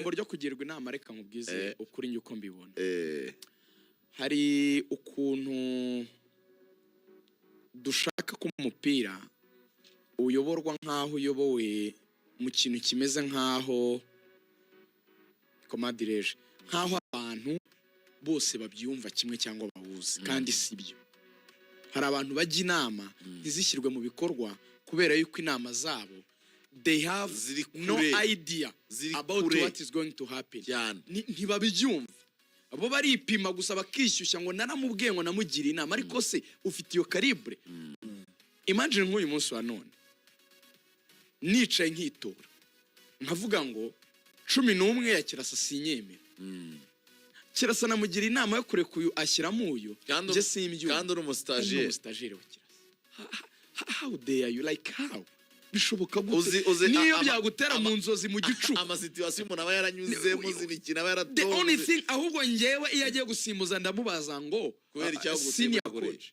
Ijambo ryo kugirwa inama, reka nkubwize ukuri, njye uko mbibona, hari ukuntu dushaka ko umupira uyoborwa nk'aho uyobowe mu kintu kimeze nk'aho komadireje, nk'aho abantu bose babyumva kimwe cyangwa bawuzi, kandi si byo. Hari abantu bajya inama ntizishyirwe mu bikorwa kubera yuko inama zabo, they have Ziri no kure. idea Ziri about kure. what is going to happen. Cyane. Ntibabibyumva, bo baripima gusa bakishyushya ngo naramubwiye, ngo namugiriye inama. Ariko se ufite iyo calibre? Imagine nk'uyu munsi wa none nicaye nkitora nkavuga ngo 11 ya Kirasa sinyemera, Kirasa namugira inama yo kureka uyu, ashyiramo uyu. Kandi Njye simbyumva. kandi uri Kandi umusitagiaire. umusitagiaire wa Kirasa. How dare you? Like, how bishoboka gute? Uzi Niyo byagutera mu nzozi, mu gicuku. Amasituations umuntu aba yaranyuzemo, z'imikino aba The only yaratonze. thing, ahubwo njyewe iyo agiye gusimbuza ndamubaza ngo Kubera icyagusimbuza? Senior Kubera coach,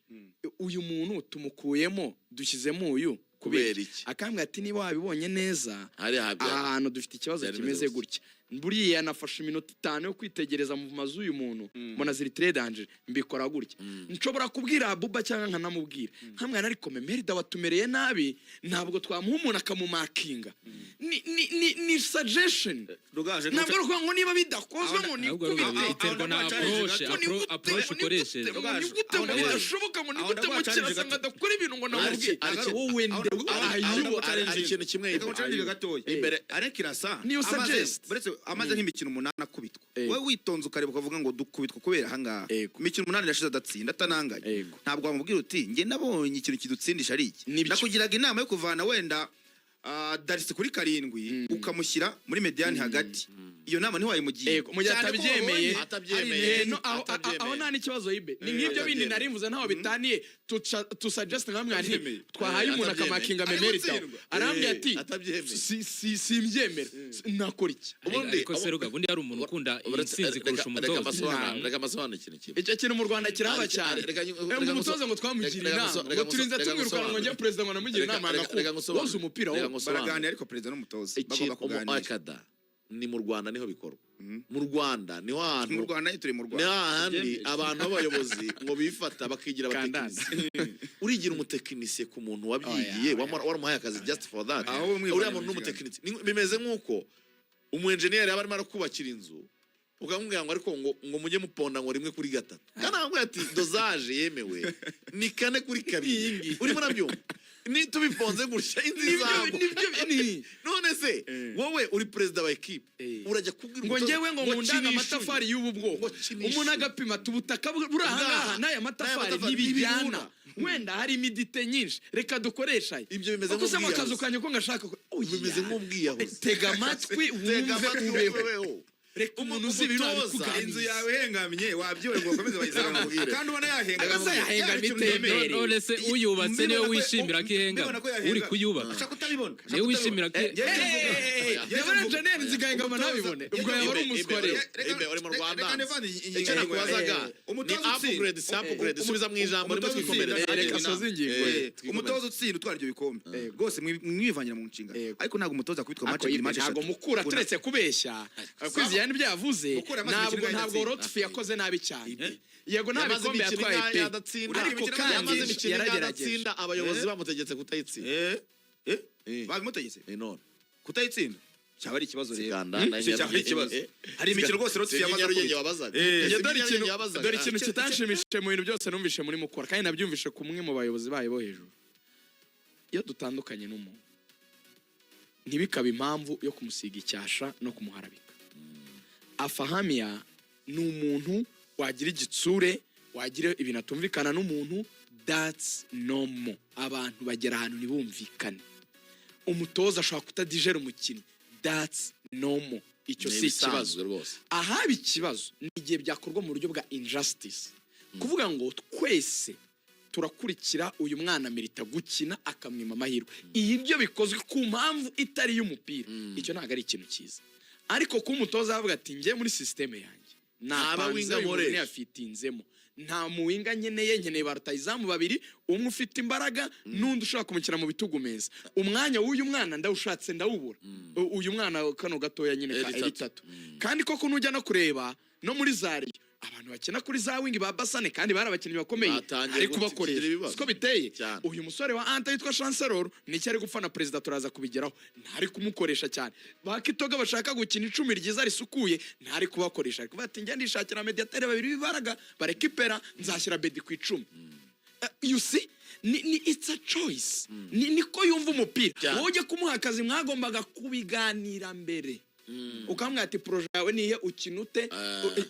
uyu muntu tumukuyemo dushyizemo uyu Kubera iki? Akambwira ati: "Niba wabibonye neza, Hariya aha hantu dufite ikibazo byari kimeze bimeze gutya. Buriya nafashe iminota 5 yo kwitegereza mu mazu y'uyu muntu, mbona ziri très danger, mbikora gutya." Nshobora kubwira Abuba cyangwa nkanamubwira nkamwana, ariko Memel Dao watumereye nabi, ntabwo twamuha umuntu akamumakinga. Ni suggestion. Rugaju. Ntabwo ari ukuvuga ngo niba bidakozwe ngo ni Ahubwo ari gute. biterwa na approche, Ngo ni gute, approche ngo ni gute, ukoresheje. ngo ni gute, ngo bidashoboka, ngo ni Aho gute ngo ndaguha challenge Kirasa ngo gato. adakora ibintu ngo namubwiye. Wowe nde? Ayo. Hari ikintu kimwe. Reka ngucurangire gatoya. Imbere. Ariko Kirasa Niyo suggest. Uretse amaze nk'imikino 8 akubitwa, wowe witonze ukareba ukavuga ngo dukubitwa kubera ahangaha. Imikino 8 irashize adatsinda, atanangaye. Ntabwo wamubwira uti: "Njye nabonye ikintu kidutsindisha ari iki." Nibyo. Nakugiraga inama yo kuvana wenda Darcy kuri 7, ukamushyira muri médiane hagati. Iyo nama ntiwayimugira. Yego, mu gihe Cyane ko atabyemeye. wabonye Atabyemeye. hari Eh, no, Atabyemeye. aho nta n'ikibazo ibe ni nk'ibyo bindi Atabyemeye. nari mvuze, ntaho bitaniye. Tusuggest nka mwari Atabyemeye. twahaye umuntu Atabyemeye. akamakinga Ari Memel Dao. gutsindwa. Arambwira ati: Atabyemeye. "Si simbyemera nakora iki?" Ubundi Ariko se Ruga, ubundi hari umuntu ukunda intsinzi kurusha umutoza? Reka amasobanuro ikintu kimwe. Icyo kintu mu Rwanda kiraba cyane. Reka Ngo umutoza ngo twamugiriye inama, ngo turinze tumwirukana, ngo njye perezida ngo namugire inama, Reka yanga ngusobanure. woza umupira Reka wowe. ngusobanure. Baraganira, ariko perezida n'umutoza bagomba kuganira. Akada ni mu Rwanda niho bikorwa, mu Rwanda niho hantu. Mu Rwanda, turi mu Ni Rwanda. hahandi abantu b'abayobozi ngo bifata bakigira Kandanda. abatekinisiye. Urigira umutekinisiye ku muntu wabyigiye, Oya, oya. waramuhaye akazi just for that? Aho mwivanye Uriya mu muntu ni kiganiro. umutekinisiye. Bimeze nk'uko umu enjeniyeri yaba arimo arakubakira inzu, ukamubwira ngo ariko ngo mujye muponda ngo 1:3, kandi aramubwira ati: "Dosage yemewe ni 4:2." Urimo urabyumva? Ni tubiponze gutya inzu Nibyo. izagwa. Nibyo ni. None se wowe uri perezida wa ekipe, urajya kubwira Ngo umutoza njyewe ngo nkundanga kinisha uyu. amatafari y'ubu bwoko. Ngo kinisha Umuntu uyu. agapima ati: "Ubutaka buri ahangaha n'aya matafari N'aya matafari ntibijyana, ntibihura. wenda hari imidite nyinshi, reka dukoreshe aya." Ibyo bimeze Kuko se ngo nk'ubwiyahuzi. akazu kanjye ko ngashaka oya. Bimeze nk'ubwiyahuzi. Tega amatwi Tega wumve, amatwi ubeho. ubeho. Reka umuntu uzi ibintu Umutoza, abikuganiriza. Inzu yawe ihengamye, wabyiwe ngo bakomeze bayizamure, kandi ubona yahengamye. Agasa yahengamye itembereye. None se uyubatse niwe wishimira ko ihengamye? Uri kuyubaka Ashaka kutabibona. niwe wishimira ko Yaba ari enjeniyeri nzigahengama ntabibone, ubwo yaba ari umuswa rero. Ibe, uri mu Rwanda. Icyo nakubazaga ni upgrade, si upgrade. Subiza mu ijambo rimwe, twikomereze. Reka asoze ingingo ye. Umutoza utsinda, utwara ibyo bikombe rwose, mwivangira mu nshinga, ariko ntabwo umutoza akubitwa match Ako ebyiri, match ntabwo eshatu. Mukura, turetse kubeshya, kwizigira n'ibyo yavuze. Mukura yamaze Ntabwo imikino ntabwo idatsinda. Lotfi yakoze nabi cyane. Yego, nta Yamaze bikombe imikino yatwaye ingahe pe, adatsinda? ariko Imikino kandi Yamaze imikino ingahe yaragerageje. adatsinda, abayobozi bamutegetse kutayitsinda? Babimutegetse None kutayitsinda, cyaba ari ikibazo rero. Ziganda, Icyo cyaba ari ikibazo. Hari imikino rwose Lotfi Si yamaze Nyarugenge akubita. wabazaga. Njye Si dore ikintu Nyarugenge wabazaga. Dore ikintu kitanshimishije mu bintu byose numvishe muri Mukura, kandi nabyumvishe ku mwe mu bayobozi bayo bo hejuru: iyo dutandukanye n'umuntu, ntibikabe impamvu yo kumusiga icyasha no kumuharabika. Afahamiya ni umuntu wagira igitsure, wagira ibintu atumvikana n'umuntu, that's normal. Abantu bagera ahantu ntibumvikane. Umutoza ashobora kutadigera umukinnyi, that's normal. Icyo Ni si ikibazo. ibisanzwe rwose. Ahaba ikibazo ni igihe byakorwa mu buryo bwa injustice, kuvuga ngo twese turakurikira uyu mwana merita gukina, akamwima amahirwe. Iyo ibyo bikozwe ku mpamvu itari iy'umupira, icyo ntabwo ari ikintu cyiza. Ariko kuba umutoza yavuga ati: "Njye muri système yanjye Nta Napanze ba winger uyu muntu nkoresha. ntiyafitinzemo. Nta muwinger nkeneye, ba rutayizamu babiri, umwe ufite imbaraga n'undi ushobora kumukina mu bitugu meza. Umwanya w'uyu mwana ndawushatse ndawubura. Uyu mwana kano gatoya nyine ka Eri Tatu. Eri Tatu. Kandi koko nujya no kureba no muri zariyo, abantu bakina kuri za wing ba Basane kandi bari abakinnyi bakomeye, Batangiye ari kugira kubakoresha. ibibazo. Siko biteye? Cyane. Uyu musore wa Anta witwa Chancelor, nicyo ari gupfa na perezida, turaza kubigeraho, ntari kumukoresha cyane. Ba Kitoga bashaka gukina icumi ryiza risukuye, ntari kubakoresha. Ari kuvuga ati: "Njya ndishakira médiateur babiri b'ibaraga barekipera, nzashyira Bedi ku 10." You see, ni it's a choice, niko yumva umupira. Cyane. Wowe ujya kumuha akazi, mwagombaga kubiganira mbere, ukamubwira ati: "Projet yawe niye, ukina ute,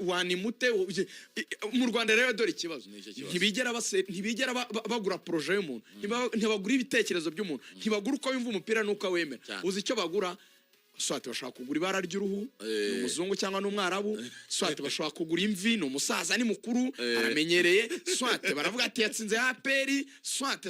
wanimute?" Mu Rwanda rero dore ikibazo. Ni icyo kibazo. Ntibigera bagura projet y'umuntu. Ntibagura ibitekerezo by'umuntu, ntibagura uko yumva umupira n'uko awemera. Cyane. Uzi icyo bagura? Soit bashobora kugura ibara ry'uruhu, ni umuzungu cyangwa ni umwarabu, soit bashobora kugura imvi, ni umusaza, ni mukuru, aramenyereye, soit baravuga ati yatsinze APR, soit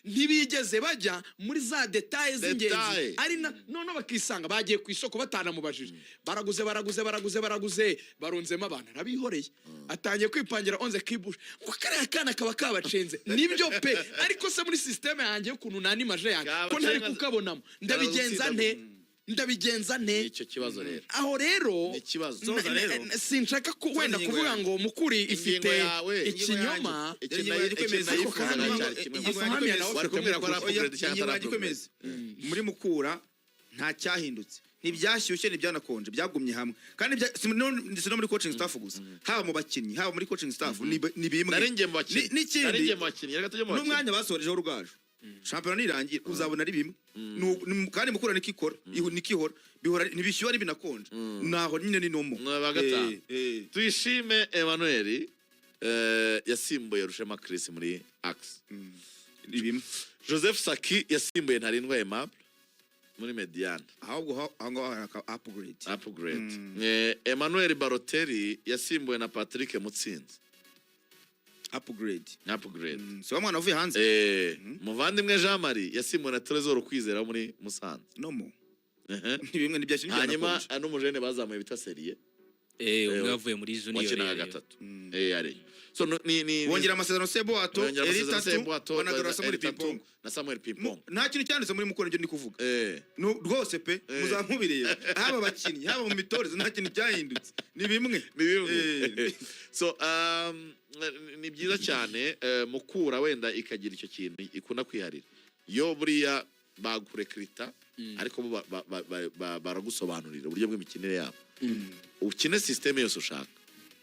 ntibigeze bajya muri za détails z'ingenzi. Détails. Ari na none bakisanga bagiye ku isoko batanamubajije, baraguze, baraguze, baraguze, baraguze, barunzemo abantu, arabihoreye, atangiye kwipangira onze kibushe ngo kariya kana kaba kabacenze. Nibyo pe, ariko se muri système yanjye y'ukuntu nanimaje yanjye ko ntari kukabonamo, ndabigenza nte? Ndabigenza nte? Ni icyo kibazo rero. Aho rero Ni ikibazo. Soza rero. Sinshaka ko wenda ingingo kuvuga yanjye. ngo Mukuri ifite Ingingo yawe. ikinyoma. Iki Ingingo yanjye ikwemeza. iki Ariko kandi nayifuzaga cyari kimwe ingingo gusa. yanjye Afahamia ikwemeza. nawe Wari afite kumbwira ko ari Mukura. upgrade cyangwa Ingingo atari yanjye upgrade. ikwemeza. Muri Mukura nta cyahindutse, ntibyashyushye, ntibyanakonje, byagumye hamwe. Kandi si no muri coaching staff gusa, haba mu bakinnyi, haba muri coaching staff, ni bimwe. Nari ngiye mu bakinnyi. N'ikindi, Nari ngiye mu bakinnyi, reka tujye mu bakinnyi. n'umwanya basorejeho Rugaju, shampiyona nirangira uzabona ari bimwe. Kandi Mukura niko ikora, niko ihora, bihora ntibishyuha ntibinakonje, naho nyine ni nomo. Ni aba gatanu. Tuyishime Emmanuel yasimbuye Rushema Chris muri axe. Ni bimwe. Joseph Saki yasimbuye Ntarindwa Aimable muri médiane. Ahubwo aho ngaho hari aka upgrade. Upgrade. Emmanuel Baroteri yasimbuwe na Patrick Mutsinzi. Upgrade. Upgrade. Si wa mwana wavuye hanze? Muvandimwe Jean Marie yasimbuwe na Trezor Kwizera wo muri Musanze. Nomo. Ni bimwe, ntibyashyushye, Hanyuma ntibyanakonje. n'umujene bazamuye bita Seriye. Umwe wavuye muri junior wakinaga gatatu, ari so ni Bongera amasezerano Sebwato, bongera Eri amasezerano Tatu, Sebwato, banagarura Samuel Eri Tatu Pimpong. na Samuel Pimpong. Nta kintu cyanditse muri Mukura, nibyo ndi kuvuga. Rwose pe, muzamubireba, haba abakinnyi, haba mu mitoreze, nta kintu cyahindutse, ni bimwe. Ni bimwe. So ni byiza cyane. Mukura wenda ikagira icyo kintu ikunda kwiharira yo, buriya bakurekirita, ariko bo baragusobanurira uburyo bw'imikinire yabo. Ukine système yose ushaka,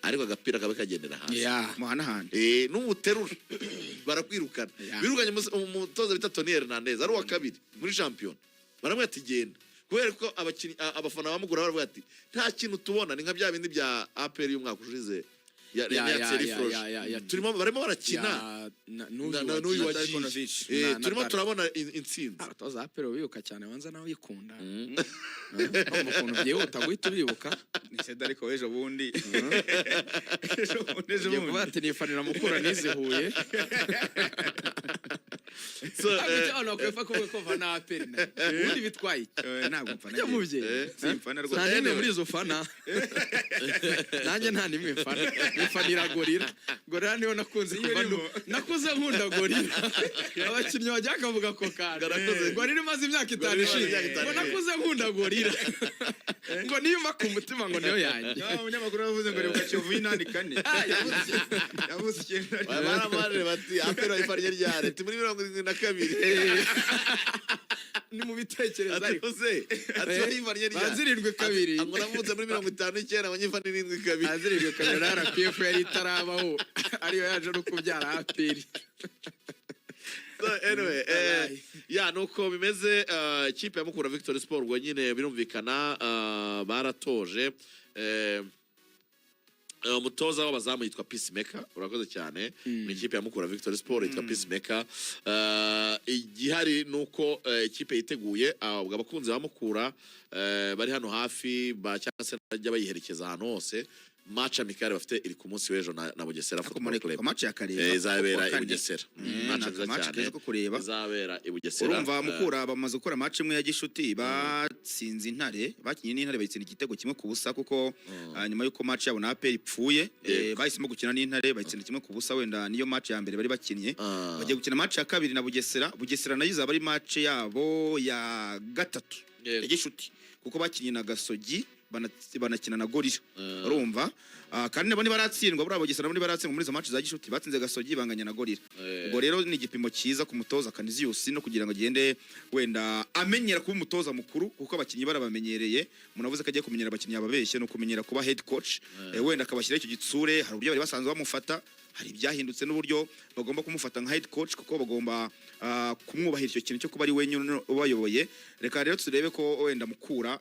ariko agapira kabe kagendera hasi. Muhanahane. N'ubuterura barakwirukana. Birukanye umutoza bita Tony Hernandez, ari uwa kabiri muri shampiyona, baramubwira ati: "Genda," kubera ko abakinnyi, abafana bamugura baravuga ati: "Nta kintu tubona." Ni nka bya bindi bya APR y'umwaka ushize ya Thierry Froger. Turimo, barimo barakina n'uyu n'uyu wagiye. wagiye. Darkonovic. Turimo na turabona intsinzi. Abatoza APR bibuka cyane, banza nawe uyikunda. Urumva ukuntu byihuta guhita ubibuka. Ni Seda, ariko ejo bundi, ejo bundi, ejo Ugiye kuvuga bundi. ati nifanira Mukura nizihuye. So, Ariko icyo abantu bakwiye kuvuga ko mfana APR nayo ubundi bitwaye iki? Ntabwo mfana. Ujya Njye. mubyeyi. Simfana Nta rwose. n'imwe muri izo fana nanjye, nta n'imwe mfana. Nifanira Gorilla. Gorilla niyo nakunze Niyo kuva irimo. Nakuze nkunda Gorilla. Abakinnyi bajya bakavuga ko kandi Gorilla imaze imyaka 5 Gorilla imaze ishize, imyaka 5 ngo nakuze nkunda Gorilla, ngo niyumva ku mutima ngo niyo yanjye. Ah, umunyamakuru yavuze ngo ribuka Kiyovu y'84. Yavuze ikintu. Baramarire bati: "APR wayifariye ryari?" Ati: "Muri 72." Ni mu bitekerezo Ati ariko. uze, ati wayifariye ryari? Banza 72. Ati, ngo navutse muri 59, ngo nyifane 72. Banza 72 na RPF yari itarabaho, ariyo yaje no kubyara APR. So, anyway, Wallahi. ya nuko bimeze. Ikipe ya Mukura Victory Sport ubwo nyine birumvikana, baratoje. Umutoza w'abazamu yitwa Peacemaker, urakoze cyane. Ni ikipe ya Mukura Victory Sport yitwa Peacemaker. Igihari ni uko ikipe yiteguye. Ubwo abakunzi ba Mukura bari hano hafi cyangwa se bajya bayiherekeza ahantu hose. Match amicale bafite iri ku munsi w'ejo na Bugesera Football Club. Match ya kare. Izabera i Bugesera. Match Match nziza cyane keza ko kureba. Izabera i Bugesera. Urumva Mukura bamaze gukora match imwe ya gishuti, batsinze Intare, bakinye n'Intare bayitsinda igitego 1-0, kuko nyuma y'uko match yabo na APR ipfuye, bahisemo gukina n'Intare bayitsinda 1-0. Wenda niyo match ya mbere bari bakinnye. Bagiye gukina match ya kabiri na Bugesera. Bugesera nayo izaba ari match yabo ya gatatu ya gishuti, kuko bakinnye na Gasogi, banakina na Gorilla. Urumva, kandi nabo ntibaratsindwa. Buriya Bugesera nabo ntibaratsindwa muri izo match za gishuti. Batsinze Gasogi, banganya na Gorilla. Ubwo rero ni igipimo cyiza ku mutoza Canisius, no kugira ngo agende wenda amenyera kuba umutoza mukuru, kuko abakinnyi barabamenyereye. Umuntu avuze ko agiye kumenyera abakinnyi ababeshye, ni ukumenyera kuba head coach. Wenda akabashyiraho icyo gitsure. Hari uburyo bari basanzwe bamufata, hari ibyahindutse n'uburyo bagomba kumufata nka head coach, kuko bagomba kumwubahira icyo kintu cyo kuba ari wenyine ubayoboye. Reka rero turebe ko wenda Mukura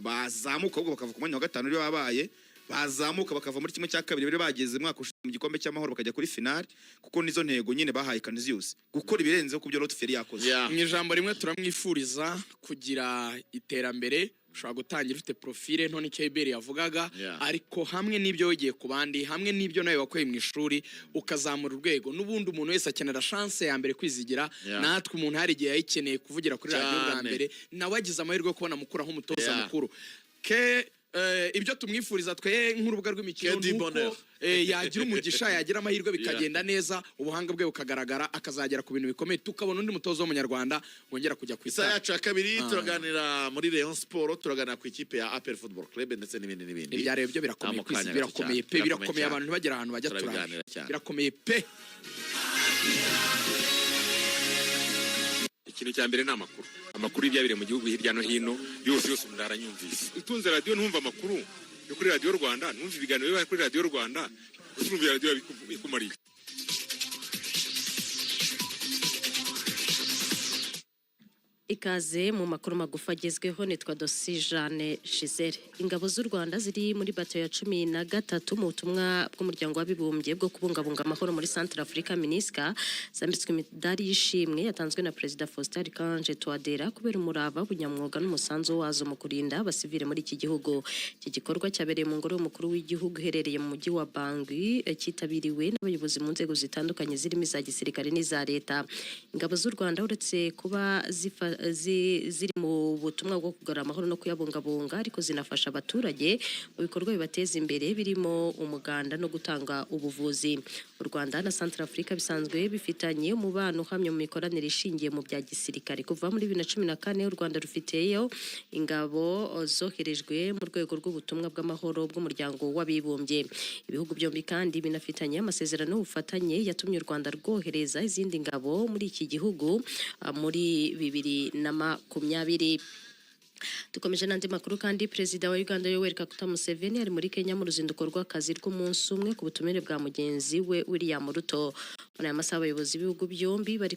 bazamuka, ahubwo bakava ku mwanya wa gatanu uri babaye, bazamuka bakava muri 1/2 bari bageze umwaka ushize mu gikombe cy'amahoro, bakajya kuri finale, kuko nizo ntego nyine bahaye Canisius, gukora ibirenze ku byo Lotfi yari yakoze. Mu ijambo rimwe, turamwifuriza kugira iterambere. Ushobora gutangira ufite profile nto, nicyo Iberi yavugaga, ariko hamwe n'ibyo wigiye ku bandi, hamwe n'ibyo nawe wakuye mu ishuri, ukazamura urwego. N'ubundi umuntu wese akenera chance ya mbere kwizigira. Natwe umuntu hari igihe yayikeneye kuvugira kuri radiyo bwa mbere, nawe agize amahirwe yo kubona Mukura nk'umutoza mukuru ke. Ibyo tumwifuriza twe nk'urubuga rw'imikino Que du nuko bonheur. Yagira umugisha, yagira amahirwe, bikagenda neza, ubuhanga bwe bukagaragara, akazagera ku bintu bikomeye, tukabona undi mutoza w'umunyarwanda wongera kujya ku Isaha itara. yacu ya kabiri turaganira muri Rayon Sport, turaganira ku ikipe ya APR Football Club ndetse n'ibindi n'ibindi. Ibyareba byo birakomeye Nta mu ku isi, kanya gato birakomeye cyane. pe, birakomeye. Cyane. Abantu ntibagera ahantu bajya, turaje. Turabiganira cyane. Birakomeye pe. Ikintu cya mbere ni amakuru, amakuru y'ibyabereye mu gihugu hirya no hino, yose yose umuntu aranyumvise. Utunze radiyo ntumva amakuru yo kuri Radiyo Rwanda, ntumva ibiganiro biba kuri Radiyo Rwanda, gusa urumva radiyo ikumariye. Ikaze mu makuru magufi agezweho, nitwa Dosi Jeanne Gisele. Ingabo z'u Rwanda ziri muri bato ya 13 mu butumwa bw'umuryango w'abibumbye bwo kubungabunga amahoro muri Centre Africa, MINUSCA, zambitswe imidari y'ishimwe yatanzwe na Perezida Faustin Archange Touadera kubera umurava, ubunyamwuga n'umusanzu wazo mu kurinda abasivile muri iki gihugu. Iki gikorwa cyabereye mu ngoro y'umukuru w'igihugu iherereye mu mujyi wa Bangui, cyitabiriwe n'abayobozi mu nzego zitandukanye zirimo iza gisirikare n'iza leta. Ingabo z'u Rwanda uretse kuba ziri mu butumwa bwo kugarura amahoro no kuyabungabunga, ariko zinafasha abaturage mu bikorwa bibateza imbere birimo umuganda no gutanga ubuvuzi. U Rwanda na Centre Africa bisanzwe bifitanye umubano uhamye mu mikoranire ishingiye mu bya gisirikare. Kuva muri 2014 u Rwanda rufiteyo ingabo zoherejwe mu rwego rw'ubutumwa bw'amahoro bw'umuryango w'abibumbye. Ibihugu byombi kandi binafitanye amasezerano y'ubufatanye yatumye u Rwanda rwohereza izindi ngabo muri iki gihugu muri 2020. Dukomeje n'andi makuru kandi, Perezida wa Uganda Yoweri Kaguta Museveni ari muri Kenya mu ruzinduko rw'akazi rw'umunsi umwe ku butumire bwa mugenzi we William Ruto. Muri aya masaha abayobozi b'ibihugu byombi bari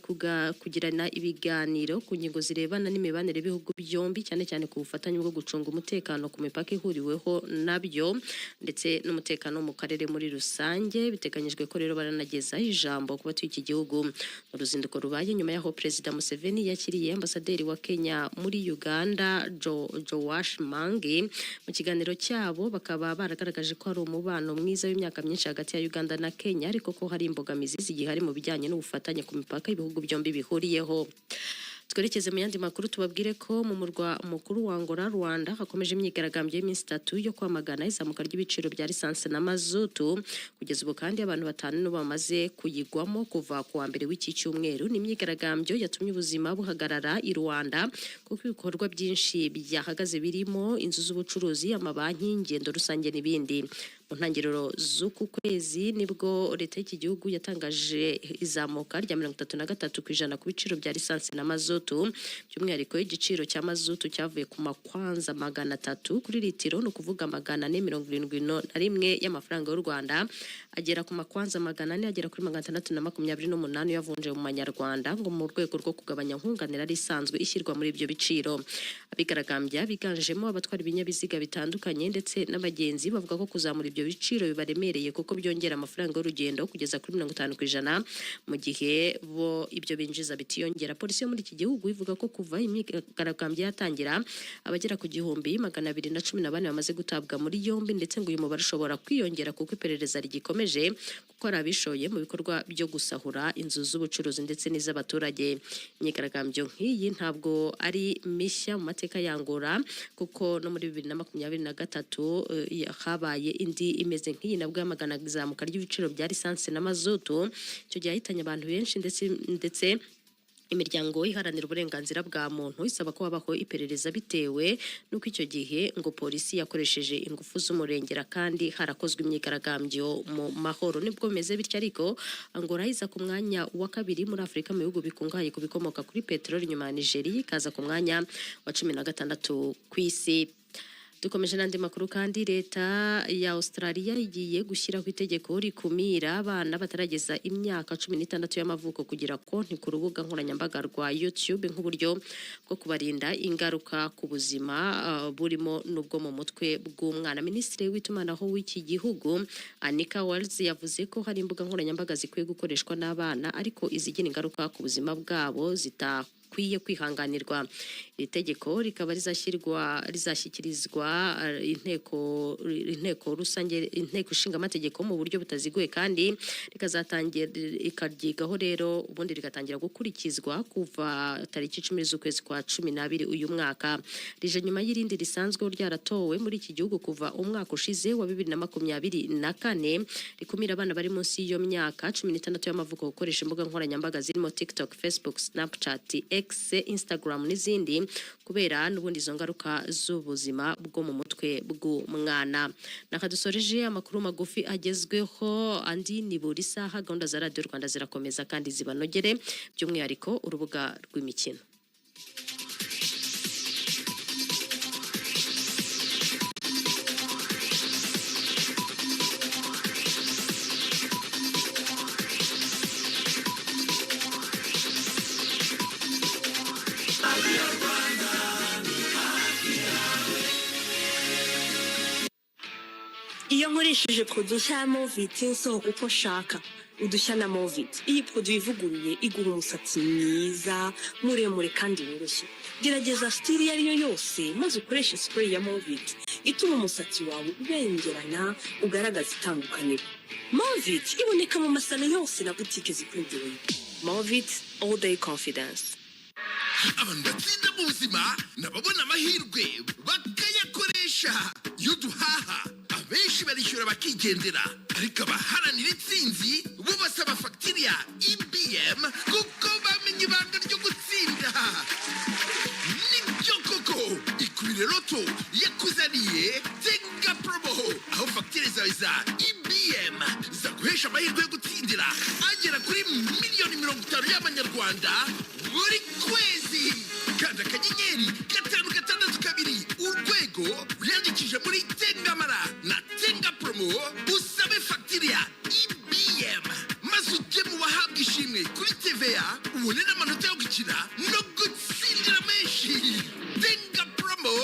kugirana ibiganiro ku ngingo zirebana n'imibanire y'ibihugu byombi, cyane cyane ku bufatanye bwo gucunga umutekano ku mipaka ihuriweho nabyo ndetse n'umutekano mu karere muri rusange. Biteganyijwe ko rero baranageza ijambo ku batuye iki gihugu. Mu ruzinduko rubaye nyuma y'aho Perezida Museveni yakiriye ambasaderi wa Kenya muri Uganda Joash Mangi. Mu kiganiro cyabo bakaba baragaragaje ko hari umubano mwiza w'imyaka myinshi hagati ya Uganda na Kenya, ariko ko hari imbogamizi zigihari mu bijyanye n'ubufatanye ku mipaka ibihugu byombi bihuriyeho. Twerekeze mu yandi makuru, tubabwire ko mu murwa mukuru wa Angola, Luanda, hakomeje imyigaragambyo y'iminsi 3 yo kwamagana izamuka ry'ibiciro bya lisansi na mazutu. Kugeza ubu kandi abantu 5 nibo bamaze kuyigwamo kuva ku wa mbere w'iki cyumweru. Ni imyigaragambyo yatumye ubuzima buhagarara i Luanda, kuko ibikorwa byinshi byahagaze birimo inzu z'ubucuruzi, amabanki, ingendo rusange n'ibindi. Mu ntangiriro z'uku kwezi nibwo leta y'iki gihugu yatangaje izamuka rya 33% ku biciro bya lisansi na mazutu. By'umwihariko igiciro cya mazutu cyavuye ku makwanza 300 kuri litiro, ni ukuvuga 471 y'amafaranga y'u Rwanda, agera ku makwanza 400 agera kuri 628 yavunje mu manyarwanda, ngo mu rwego rwo kugabanya nkunganire yari isanzwe ishyirwa muri ibyo biciro. Abigaragambya biganjemo abatwara ibinyabiziga bitandukanye ndetse n'abagenzi bavuga ko kuzamura ibyo ibyo biciro bibaremereye kuko byongera amafaranga y'urugendo kugeza kuri 50% mu gihe bo ibyo binjiza bitiyongera. Polisi yo muri iki gihugu ivuga ko kuva imyigaragambyo yatangira, abagera ku 1214 bamaze gutabwa muri yombi, ndetse ngo uyu mubare ushobora kwiyongera kuko iperereza rigikomeje, kuko hari abishoye mu bikorwa byo gusahura inzu z'ubucuruzi ndetse n'iz'abaturage. Imyigaragambyo nk'iyi ntabwo ari mishya mu mateka ya Angola, kuko no muri 2023 habaye indi imeze nk'iyi, nabwo yamaganaga izamuka ry'ibiciro bya lisansi na mazutu. Icyo gihe yahitanye abantu benshi, ndetse imiryango iharanira uburenganzira bwa muntu isaba ko habaho iperereza bitewe n'uko icyo gihe ngo polisi yakoresheje ingufu z'umurengera kandi harakozwe imyigaragambyo mu mahoro. Nibwo bimeze bityo, ariko Angola iza ku mwanya wa kabiri muri Afurika mu bihugu bikungahaye ku bikomoka kuri peteroli nyuma ya Nigeria, ikaza ku mwanya wa 16 ku isi. Dukomeje n'andi makuru kandi, leta ya Australia igiye gushyiraho itegeko rikumira abana batarageza imyaka 16 y'amavuko kugira konti ku rubuga nkoranyambaga rwa YouTube, nk'uburyo bwo kubarinda ingaruka ku buzima burimo n'ubwo mu mutwe bw'umwana. Minisitiri w'itumanaho w'iki gihugu, Anika Wells, yavuze ko hari imbuga nkoranyambaga zikwiye gukoreshwa n'abana, ariko izigira ingaruka ku buzima bwabo zitakwiye kwihanganirwa. Iri tegeko rikaba rizashyikirizwa inteko rusange, inteko ishinga amategeko, mu buryo butaziguye, kandi rikazatangira ikaryigaho rero, ubundi rigatangira gukurikizwa kuva tariki 10 z'ukwezi kwa 12 uyu mwaka. Rije nyuma y'irindi risanzwe ryaratowe muri iki gihugu kuva umwaka ushize wa 2024, rikumira abana bari munsi y'iyo myaka 16 y'amavuko gukoresha imbuga nkoranyambaga zirimo TikTok, Facebook, Snapchat, X, Instagram n'izindi, kubera n'ubundi izo ngaruka z'ubuzima bwo mu mutwe bw'umwana. Naka dusoreje amakuru magufi agezweho. Andi ni buri saha. Gahunda za Radiyo Rwanda zirakomeza kandi zibanogere, by'umwihariko urubuga rw'imikino. Iyo nkoresheje produit nshya ya Movit, nsohoka uko nshaka. Udushya na Movit. Iyi produit ivuguruye iguha umusatsi mwiza, muremure kandi woroshye. Gerageza style iyo ari yo yose, maze ukoreshe spray ya Movit ituma umusatsi wawe ubengerana, ugaragaza itandukaniro. Movit iboneka mu masalo yose na butike zikwegereye. Movit, all day confidence. Abantu batsinda mu buzima nababona amahirwe bakayakoresha. Iyo duhaha, abenshi barishyura bakigendera, ariko abaharanira intsinzi bo basaba fagitire ya EBM, kuko bamenye ibanga ryo gutsinda. Nibyo koko, Ikubire Lotto yakuzaniye Tenga Promo, aho fagitire zawe za EBM zaguhesha amahirwe yo gutsindira agera kuri miliyoni 50 y'amanyarwanda buri kwezi. Kanda *562# wiyandikishe muri Tengamara na Tenga Promo, usabe fagitire ya EBM, maze ujye mu bahabwa ishimwe kuri TVA, ubone n'amanota yo gukina no gutsindira menshi. Tenga Promo,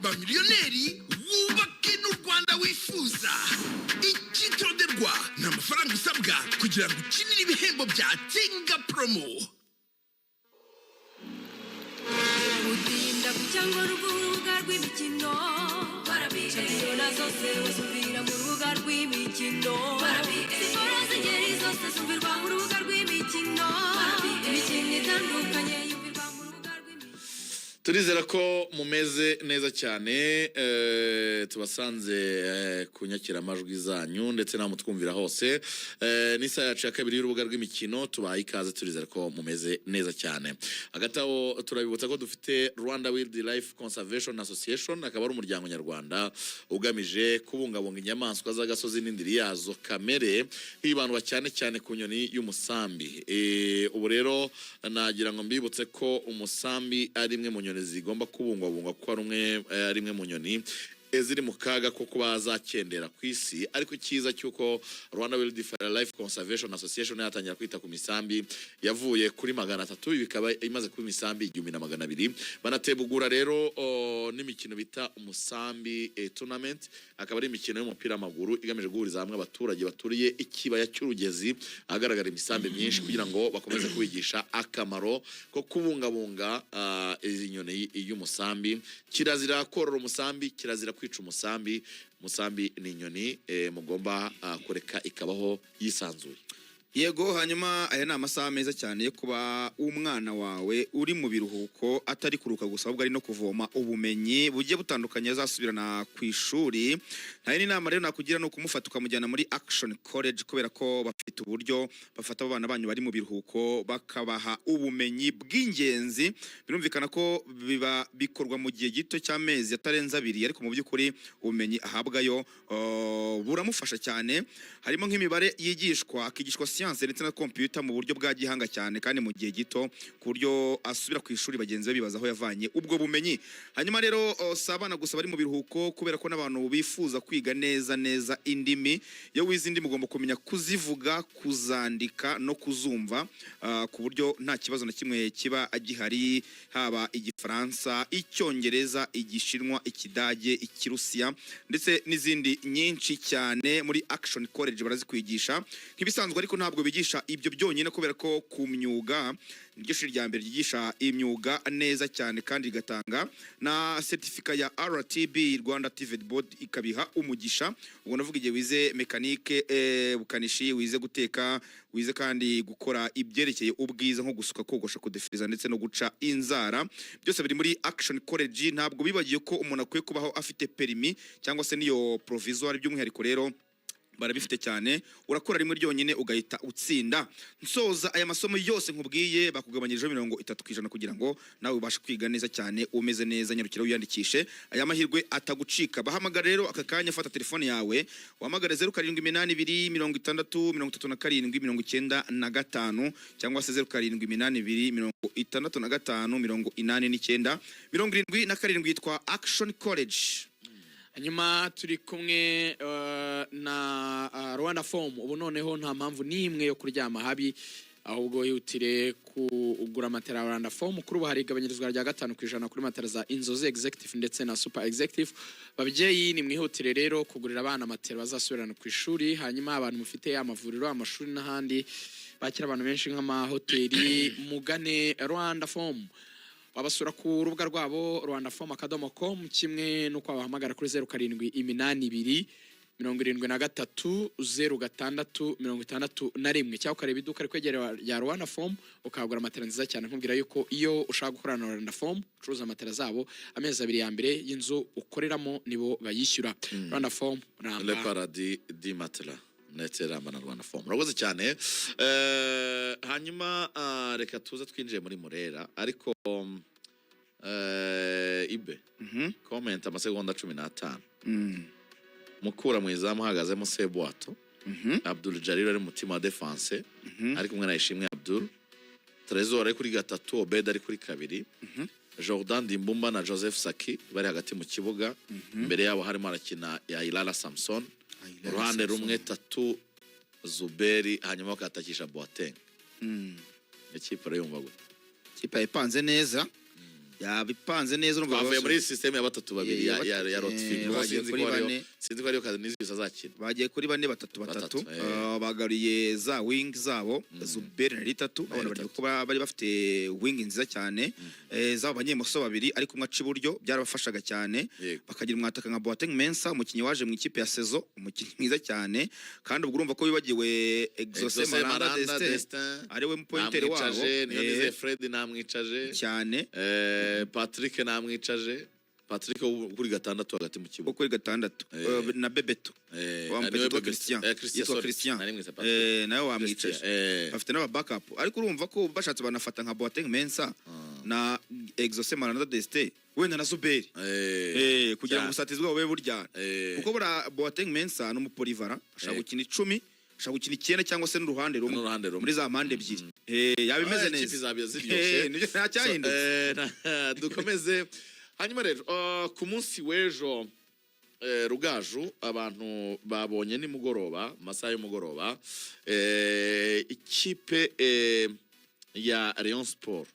ba miliyoneri wubake n'u Rwanda wifuza. Icyitonderwa ni amafaranga usabwa kugira ngo ukinire ibihembo bya Tenga Promo. Gutinda cyangwa urubuga rw'imikino, shampiyona zose uzumvira mu rubuga rw'imikino, siporo z'ingeri zose zumvirwa mu rubuga rw'imikino, imikino itandukanye yumvirwa mu rubuga rw'imikino. Turizera ko mumeze neza cyane. Tubasanze ku nyakiramajwi zanyu ndetse n'aho mutwumvira hose. N'isaha yacu ya kabiri y'urubuga rw'imikino, tubahaye ikaze. Turizera ko mumeze neza cyane. Hagati aho turabibutsa ko dufite Rwanda Wildlife Conservation Association, akaba ari umuryango nyarwanda ugamije kubungabunga inyamaswa z'agasozi n'indiri yazo kamere, hibandwa cyane cyane ku nyoni y'umusambi. Ubu rero nagira ngo mbibutse ko umusambi ari imwe mu nyoni zigomba kubungwabungwa, kuko ari umwe ari imwe mu nyoni ziri mu kaga ko kuba zakendera ku isi. Ariko icyiza cy'uko Rwanda Wildlife Conservation Association yatangira kwita ku misambi, yavuye kuri 300, ibi bikaba imaze kuba imisambi 1200. Banategura rero n'imikino bita Umusambi Tournament, akaba ari imikino y'umupira w'amaguru igamije guhuriza hamwe abaturage baturiye ikibaya cy'Urugezi ahagaragara imisambi myinshi, kugira ngo bakomeze kubigisha akamaro ko kubungabunga izi nyoni y'umusambi. Kirazira korora umusambi, kirazira kwica umusambi. Umusambi ni inyoni mugomba kureka ikabaho yisanzuye. Yego, hanyuma aya ni amasaha meza cyane yo kuba umwana wawe uri mu biruhuko atari kuruka gusa, ahubwo ari no kuvoma ubumenyi bugiye butandukanye azasubirana ku ishuri. Nta yindi nama rero nakugira, ni ukumufata ukamujyana muri Action College, kubera ko bafite uburyo bafata abo bana banyu bari mu biruhuko bakabaha ubumenyi bw'ingenzi. Birumvikana ko biba bikorwa mu gihe gito cy'amezi atarenze 2, ariko mu by'ukuri ubumenyi ahabwayo buramufasha cyane. Harimo nk'imibare yigishwa, akigishwa siyanse ndetse na computer mu buryo bwa gihanga cyane kandi mu gihe gito, ku buryo asubira ku ishuri bagenzi be bibaza aho yavanye ubwo bumenyi. Hanyuma rero si abana gusa bari mu biruhuko, kubera ko n'abantu bifuza kwiga neza neza indimi. Iyo wize indimi ugomba kumenya kuzivuga, kuzandika no kuzumva, ku buryo nta kibazo na kimwe kiba gihari, haba Igifaransa, Icyongereza, Igishinwa, Ikidage, Ikirusiya ndetse n'izindi nyinshi cyane. Muri Action College barazikwigisha nk'ibisanzwe, ariko ntabwo bigisha ibyo byonyine, kubera ko ku myuga niryo shuri rya mbere ryigisha imyuga neza cyane kandi rigatanga na certificate ya RTB, Rwanda TVET Board ikabiha umugisha. Ubwo ndavuga igihe wize mécanique, bukanishi, wize guteka, wize kandi gukora ibyerekeye ubwiza nko gusuka, kogosha, kudefiriza ndetse no guca inzara, byose biri muri Action College. Ntabwo bibagiye ko umuntu akwiye kubaho afite permis cyangwa se n'iyo provisoire. By'umwihariko rero barabifite cyane, urakora rimwe ryonyine ugahita utsinda. Nsoza, aya masomo yose nkubwiye bakugabanyirijeho 30% kugira ngo nawe ubashe kwiga neza cyane umeze neza. Nyarukira wiyandikishe, aya mahirwe atagucika. Bahamagara rero aka kanya, fata telefone yawe wahamagare 0782 60 37 95, cyangwa se 0782 65 89 77. Yitwa Action College. Hanyuma turi kumwe na Rwanda Foam. Ubu noneho nta mpamvu n'imwe yo kuryama habi, ahubwo ihutire kugura matera ya Rwanda Foam. Kuri ubu hari igabanyirizwa rya 5% kuri matera za Inzozi Executive ndetse na Super Executive. Babyeyi, nimwihutire rero kugurira abana matera bazasubirana ku ishuri. Hanyuma abantu mufite amavuriro, amashuri n'ahandi bakira abantu benshi nk'amahoteli, mugane Rwanda Foam. Wabasura ku rubuga rwabo rwandafoam.com, kimwe n'uko wabahamagara kuri 0782 73 06 61, cyangwa ukareba iduka rikwegereye rya Rwanda Foam ukahagura matera nziza cyane. Nkubwira yuko iyo ushaka gukorana na Rwanda Foam, ucuruza matera zabo, amezi 2 ya mbere y'inzu ukoreramo nibo bayishyura. Rwanda Foam, Le ramba. Paradis di Matela ndetse Ramba na Rwanda Foam. Murakoze cyane. Hanyuma reka tuze twinjiye muri Murera, ariko ibe comment amasegonda 15. Mukura mu izamu hahagazemo Sebwato, Abdul Jalil ari mu mutima wa defense ari kumwe na Ishimwe Abdul, Trezor ari kuri gatatu, Obed ari kuri kabiri, Jordan Dimbumba na Joseph Saki bari hagati mu kibuga. Imbere yabo harimo arakina ya Ilala Samson, uruhande rumwe Tatu Zuberi, hanyuma bakatakisha Boateng. Ikipe urayumva gute? Ikipe yayipanze neza, yaba ipanze neza, urumva. Twavuye muri système ya batatu babiri ya Rotfi. Bagiye Sinzi kuri ko ariyo bane. Sinzi ko ariyo Canisius azakina. Bagiye kuri bane batatu batatu. Batatu. Bagaruye za wing zabo, Zuberi na Ritatu. Abana bari Ritatu. kuba bari bafite wing nziza cyane, zabo banyemoso babiri ariko umwe aca iburyo, byarabafashaga cyane. Bakagira umwataka nka Boateng Mensah, umukinnyi waje mu ikipe ya saison, umukinnyi mwiza cyane. Kandi ubwo urumva ko wibagiwe Exaucé Exaucé Maranda Maranda Destin, Destin ari we mupointeur wabo. Namwicaje niyo Nizeye Fred, namwicaje cyane. Patrick namwicaje, Patrick wo kuri gatandatu hagati mu Wo kibuga. kuri gatandatu. Na Bebeto wa Niwe Bebeto. Bebeto. Christian. Christian, Yitwa sorry. Christian. Nari mwise Patrick. Nawe wamwicaje. Christian, Bafite n'aba backup, ariko urumva ko bashatse banafata nka Boateng Mensah na Exaucé Maranda Destin, wenda na Zuberi, kugira ngo Cyane. ubusatizi bwabo bube buryana, kuko buriya Boateng Mensah ni umupolyvalent, ashobora gukina 10, ashobora gukina 9 cyangwa se n'uruhande rumwe, N'uruhande rumwe. muri za mpande ebyiri. Yaba imeze Ah, ikipe neza. izaba ziryoshye. Nibyo, nta cyahindutse. So, dukomeze. Hanyuma rero ku munsi w'ejo Rugaju, abantu babonye nimugoroba, mu masaha y'umugoroba, ikipe ya Rayon Sport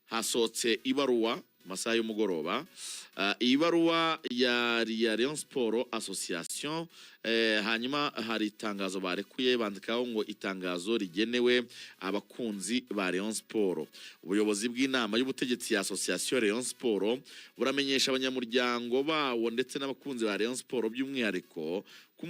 hasohotse ibaruwa mu masaha y'umugoroba. Iyi baruwa ya Rayon Sport Association, hanyuma hari itangazo barekuye, bandikaho ngo itangazo rigenewe abakunzi ba Rayon Sport. Ubuyobozi bw'inama y'ubutegetsi ya Association Rayon Sport buramenyesha abanyamuryango bawo ndetse n'abakunzi ba Rayon Sport by'umwihariko ko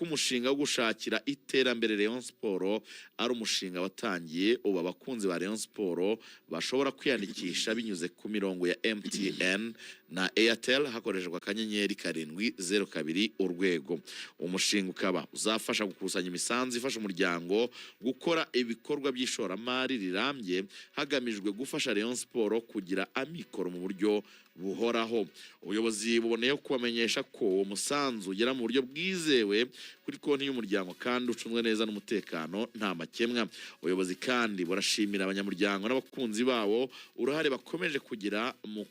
umushinga wo gushakira iterambere Rayon Sport ari umushinga watangiye. Ubu abakunzi ba Rayon Sport bashobora kwiyandikisha binyuze ku mirongo ya MTN na Airtel hakoreshejwe *702#. Umushinga ukaba uzafasha gukusanya imisanzu ifasha umuryango gukora ibikorwa by'ishoramari rirambye, hagamijwe gufasha Rayon Sport kugira amikoro mu buryo buhoraho. Ubuyobozi buboneyeho kubamenyesha ko uwo musanzu ugera mu buryo bwizewe kuri konti y'umuryango kandi ucunzwe neza n'umutekano nta makemwa. Ubuyobozi kandi burashimira abanyamuryango n'abakunzi bawo uruhare bakomeje kugira mu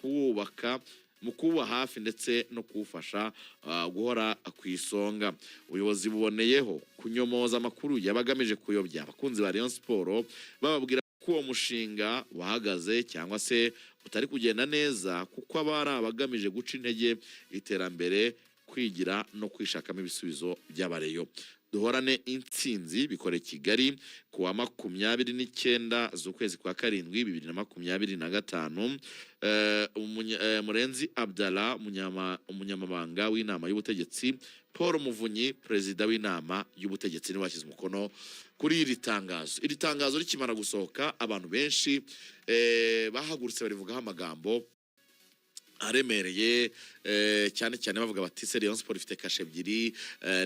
kuwubaka, mu kuwuba hafi ndetse no kuwufasha guhora ku isonga. Ubuyobozi buboneyeho kunyomoza amakuru yabagamije kuyobya abakunzi ba Rayon Sport, bababwira ko uwo mushinga wahagaze cyangwa se utari kugenda neza, kuko aba ari abagamije guca intege iterambere, kwigira no kwishakamo ibisubizo by'abareyo. Duhorane intsinzi. Bikore Kigali ku wa 29 z'ukwezi kwa karindwi 2025. Murenzi Abdallah, umunyamabanga w'inama y'ubutegetsi, Paul Muvunyi, perezida w'inama y'ubutegetsi, niwe washyize umukono kuri iri tangazo. Iri tangazo rikimara gusohoka, abantu benshi bahagurutse barivugaho amagambo aremereye, cyane cyane bavuga bati: "Se Rayon Sport ifite kashe ebyiri,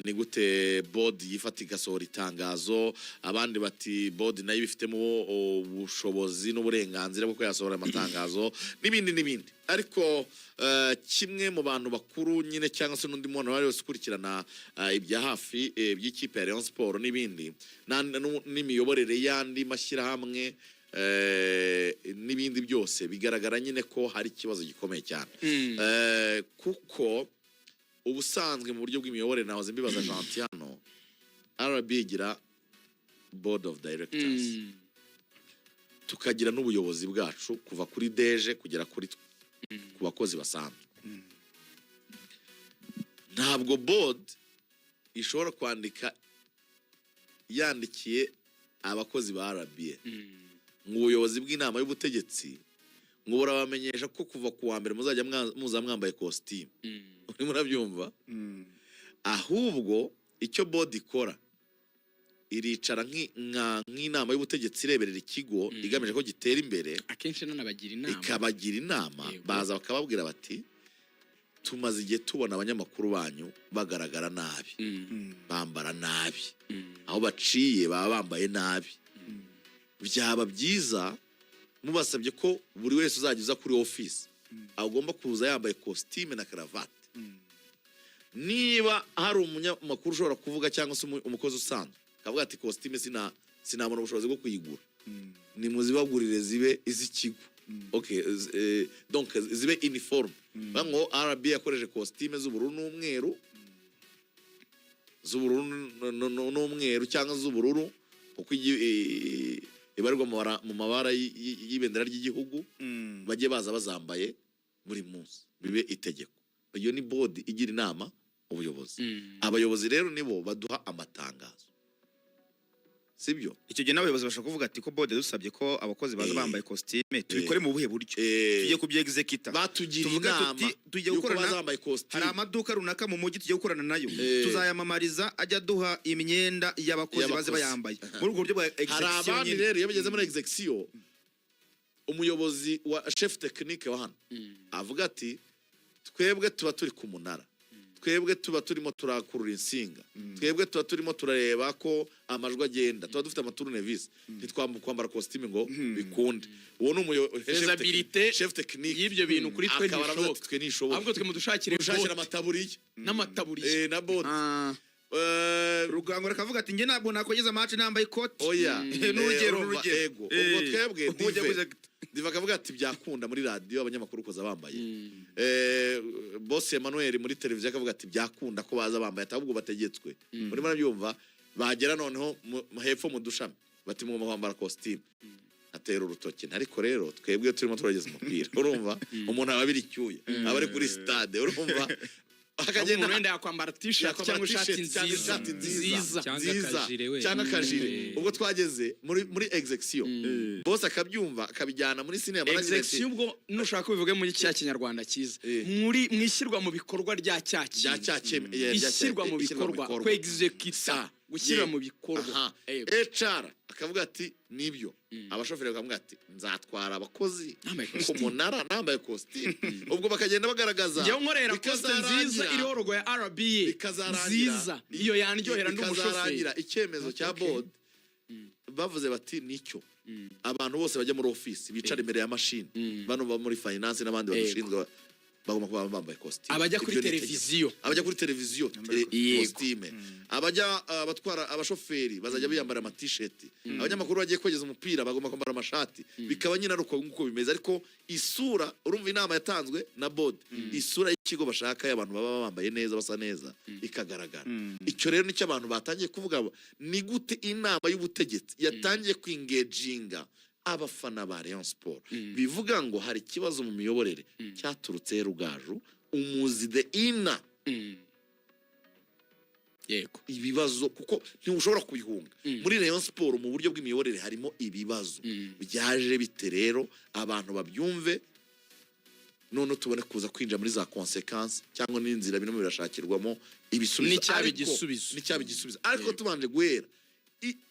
ni gute board yifata igasohora itangazo?" Abandi bati: "Board nayo ibifitemo ubushobozi n'uburenganzira bwo kuba yasohora amatangazo," n'ibindi n'ibindi. Ariko kimwe mu bantu bakuru nyine, cyangwa se n'undi muntu uwo ari wese ukurikirana ibya hafi by'ikipe ya Rayon Sport n'ibindi n'imiyoborere y'andi mashyirahamwe n'ibindi byose, bigaragara nyine ko hari ikibazo gikomeye cyane. Kuko ubusanzwe mu buryo bw'imiyoborere, nahoze mbibaza Gentil hano, RB igira board of directors, tukagira n'ubuyobozi bwacu kuva kuri DG kugera kuri ku bakozi basanzwe. Ntabwo board ishobora kwandika yandikiye abakozi ba RBA ngo ubuyobozi bw'inama y'ubutegetsi ngo burabamenyesha ko kuva ku wa mbere muzajya muza mwambaye kositimu. Urimo urabyumva? Ahubwo icyo board ikora, iricara nk'inama y'ubutegetsi ireberera ikigo, igamije ko gitera imbere. Akenshi nanabagira inama. Ikabagira inama. Baza bakababwira bati: "Tumaze igihe tubona abanyamakuru banyu bagaragara nabi, bambara nabi, aho baciye baba bambaye nabi. Byaba byiza mubasabye ko buri wese uzajya uza kuri ofisi agomba kuza yambaye kositime na karavate. Niba hari umunyamakuru ushobora kuvuga cyangwa se umukozi usanzwe akavuga ati kositime sinabona ubushobozi bwo kuyigura, nimuzibagurire zibe iz'ikigo." Okay, donc zibe uniforme. Bavuga ngo RB yakoresheje kositime z'ubururu n'umweru, z'ubururu n'umweru cyangwa z'ubururu, kuko ibarirwa mu mabara y'ibendera ry'igihugu, bajye baza bazambaye buri munsi, bibe itegeko. Iyo ni board igira inama ubuyobozi. Abayobozi rero nibo baduha amatangazo, sibyo? Icyo gihe n'abayobozi bashobora kuvuga ati: "Ko board dusabye ko abakozi baza bambaye kositime, tubikore mu buhe buryo? Tugiye kubyexecuta." Batugira Tuvuge inama tuti, tugiye yuko gukorana- baza bambaye Hari kositimu. amaduka runaka mu mujyi tugiye gukorana nayo, tuzayamamariza ajya aduha imyenda y'abakozi, baze Y'abakozi. bayambaye muri ubwo buryo bwa Hari execution abandi nyine. rero iyo bageze muri execution, umuyobozi wa chef technique wa hano avuga ati: "Twebwe tuba turi ku munara, twebwe tuba turimo turakurura insinga, twebwe tuba turimo turareba ko amajwi agenda, tuba dufite amatournevis, ntitwakwambara kositime ngo bikunde." Uwo ni Faisabilité chef technique y'ibyo bintu kuri twe akaba aravuze ati: ntishoboka. "Twe ntishoboka." Ahubwo twe mudushakire mudushakire bote amataburiya n'amataburiya. Na bote. Rugangura akavuga ati: "Njye ntabwo nakogeza match nambaye ikoti." Oya. N'urugero, Urumva, n'urugero. ego, ubwo twebwe ujya Dive. Dive akavuga ati: "Byakunda muri radiyo abanyamakuru koza bambaye." Boss Emmanuel muri televiziyo akavuga ati: "Byakunda ko baza bambaye," ati: "Ahubwo bategetswe." Urimo urabyumva? Bagera noneho hepfo mu dushami, bati: "Mugomba kwambara kositimu." Atera urutoki, ariko rero twebwe turimo turageza umupira, urumva umuntu aba abira icyuya, aba ari kuri stade, urumva akagenda umuntu wenda yakwambara t-shirt yakwambara cyangwa ishati t-shirt cyangwa nziza. Ishati nziza. Nziza. Cyangwa nziza akajire we. Cyangwa akajire. Ubwo twageze muri execution, bose akabyumva, akabijyana muri senior management. Execution, ubwo nushaka ubivuge muri cya Kinyarwanda cyiza, muri mu ishyirwa mu bikorwa rya cya rya kintu. Cya yeah, rya Ishyirwa mu ishyirwa mu bikorwa, bikorwa. kwexecuta, gushyira mu bikorwa. Aha. Yego. HR akavuga ati: "Nibyo." Abashoferi bakavuga ati: "Nzatwara abakozi Nambaye ku kositimu." munara nambaye kositimu." Ubwo bakagenda bagaragaza, Njyewe nkorera koste nziza iriho logo ya RBA bikazarangira nziza, iyo yanryohera ndi umushoferi. Bikazarangira icyemezo cya board bavuze bati: "Nicyo, abantu bose bajya muri office bicara imbere ya mashini, bano bo muri finance n'abandi badushinzwe, bagomba kuba bambaye kositimu." Abajya kuri Ibyo ni itegeko. televiziyo. Abajya kuri televiziyo, kositime. Abajya, abatwara abashoferi bazajya biyambara amatisheti. Abanyamakuru bagiye kogeza umupira bagomba kwambara amashati. Bikaba nyine ari uko nguko bimeze. Ariko isura, urumva inama yatanzwe na board, isura y'ikigo bashaka y'abantu baba bambaye neza, basa neza, ikagaragara. Icyo rero nicyo abantu batangiye kuvuga: ni gute inama y'ubutegetsi yatangiye kwingeginga abafana ba Rayon Sport? Bivuga ngo hari ikibazo mu miyoborere cyaturutse Rugaju umuzi the ina ibibazo, kuko ntiushobora kubihunga. Muri Rayon Sport, mu buryo bw'imiyoborere, harimo ibibazo. Byaje bite rero? Abantu babyumve, none tubone kuza kwinjira muri za conséquences cyangwa n'inzira birimo birashakirwamo ibisubizo. N'icyaba igisubizo. N'icyaba igisubizo, ariko tubanje guhera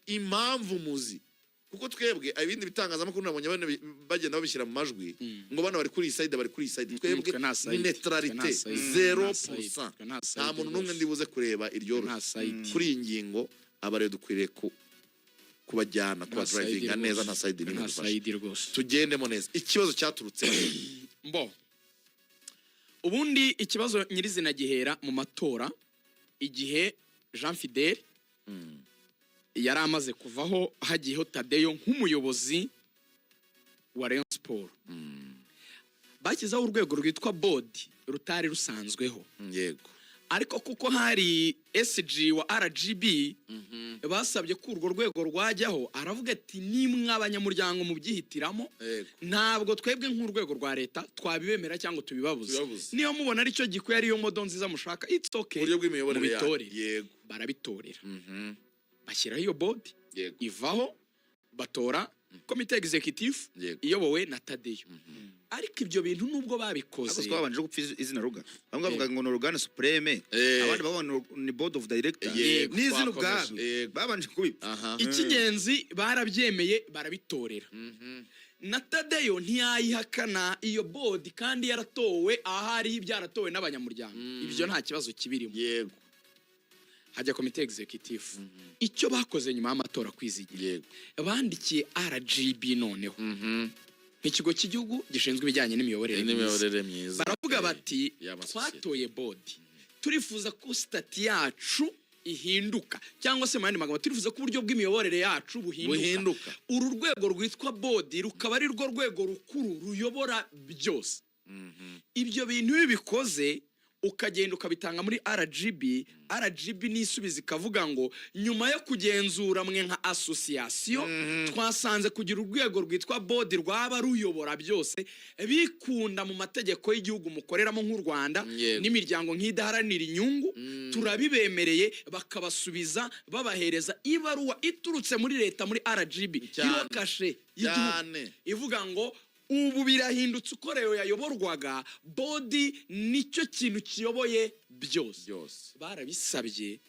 impamvu muzi, kuko twebwe ibindi bitangazamakuru nabonye bane bagenda babishyira mu majwi ngo bano bari kuri iyi side, bari kuri iyi side. Twebwe Twe nta ni side, neutralité, twe nta side, zero nta side, pourcent. twe nta Nta side muntu n'umwe rwose. ndibuze kureba iryoroshye Nta side. kuri iyi ngingo. Aba rero dukwiriye kubajyana, Nta side kubadrivinga neza. rwose. Nta side n'imwe Nta dufashe. side rwose. Tugendemo neza ikibazo cyaturutse. Mbo ubundi ikibazo nyirizina gihera mu matora, igihe Jean Fidele yari amaze kuvaho, hagiyeho Tadeyo nk'umuyobozi wa Rayon Sport. Bashyizeho urwego rwitwa board rutari rusanzweho, ariko kuko hari SG wa RGB, basabye ko urwo rwego rwajyaho. Aravuga ati: "Nimwe abanyamuryango mubyihitiramo, ntabwo twebwe nk'urwego rwa leta twabibemera cyangwa tubibabuze. Tubibabuze. Niyo mubona aricyo gikwiye, ariyo model nziza mushaka, it's okay, Uburyo bw'imiyoborere yayo. mubitorere." Barabitorera, bashyiraho iyo board, ivaho, batora komite executive iyobowe na Tadeyo. Ariko ibyo bintu nubwo babikoze, Ariko twabanje gupfa izina ruga. Bamwe bavuga ngo ni organe suprême, abandi bavuga ngo ni board of directors. N'izina Twakomeje. ubwabo babanje kubipfa. Icy'ingenzi, barabyemeye, barabitorera, na Tadeyo ntiyayihakana iyo board, kandi yaratowe, ahari byaratowe n'abanyamuryango. Ibyo nta kibazo kibirimo. Hajya komite executive. Icyo bakoze nyuma y'amatora, Kwizigira, bandikiye RGB noneho nk'ikigo cy'igihugu gishinzwe ibijyanye n'imiyoborere myiza. N'imiyoborere myiza. Baravuga bati: y'amasosiyete. "Twatoye board, turifuza ko statut yacu ihinduka, cyangwa se mu yandi magambo turifuza ko uburyo bw'imiyoborere yacu buhinduka, Buhinduka. uru rwego rwitwa board rukaba ari rwo rwego rukuru ruyobora byose." Ibyo bintu iyo ubikoze, ukagenda ukabitanga muri RGB, RGB nisubiza ikavuga ngo: "Nyuma yo kugenzura mwe nka association, twasanze kugira urwego rwitwa board rwaba ruyobora byose bikunda mu mategeko y'igihugu mukoreramo nk'u Rwanda n'imiryango nk'idaharanira inyungu, turabibemereye." Bakabasubiza, babahereza ibaruwa iturutse muri leta, muri RGB, iriho kashe y'igihugu, ivuga ngo ubu birahindutse, uko Rayon yayoborwaga, board nicyo kintu kiyoboye byose. Byose. Barabisabye,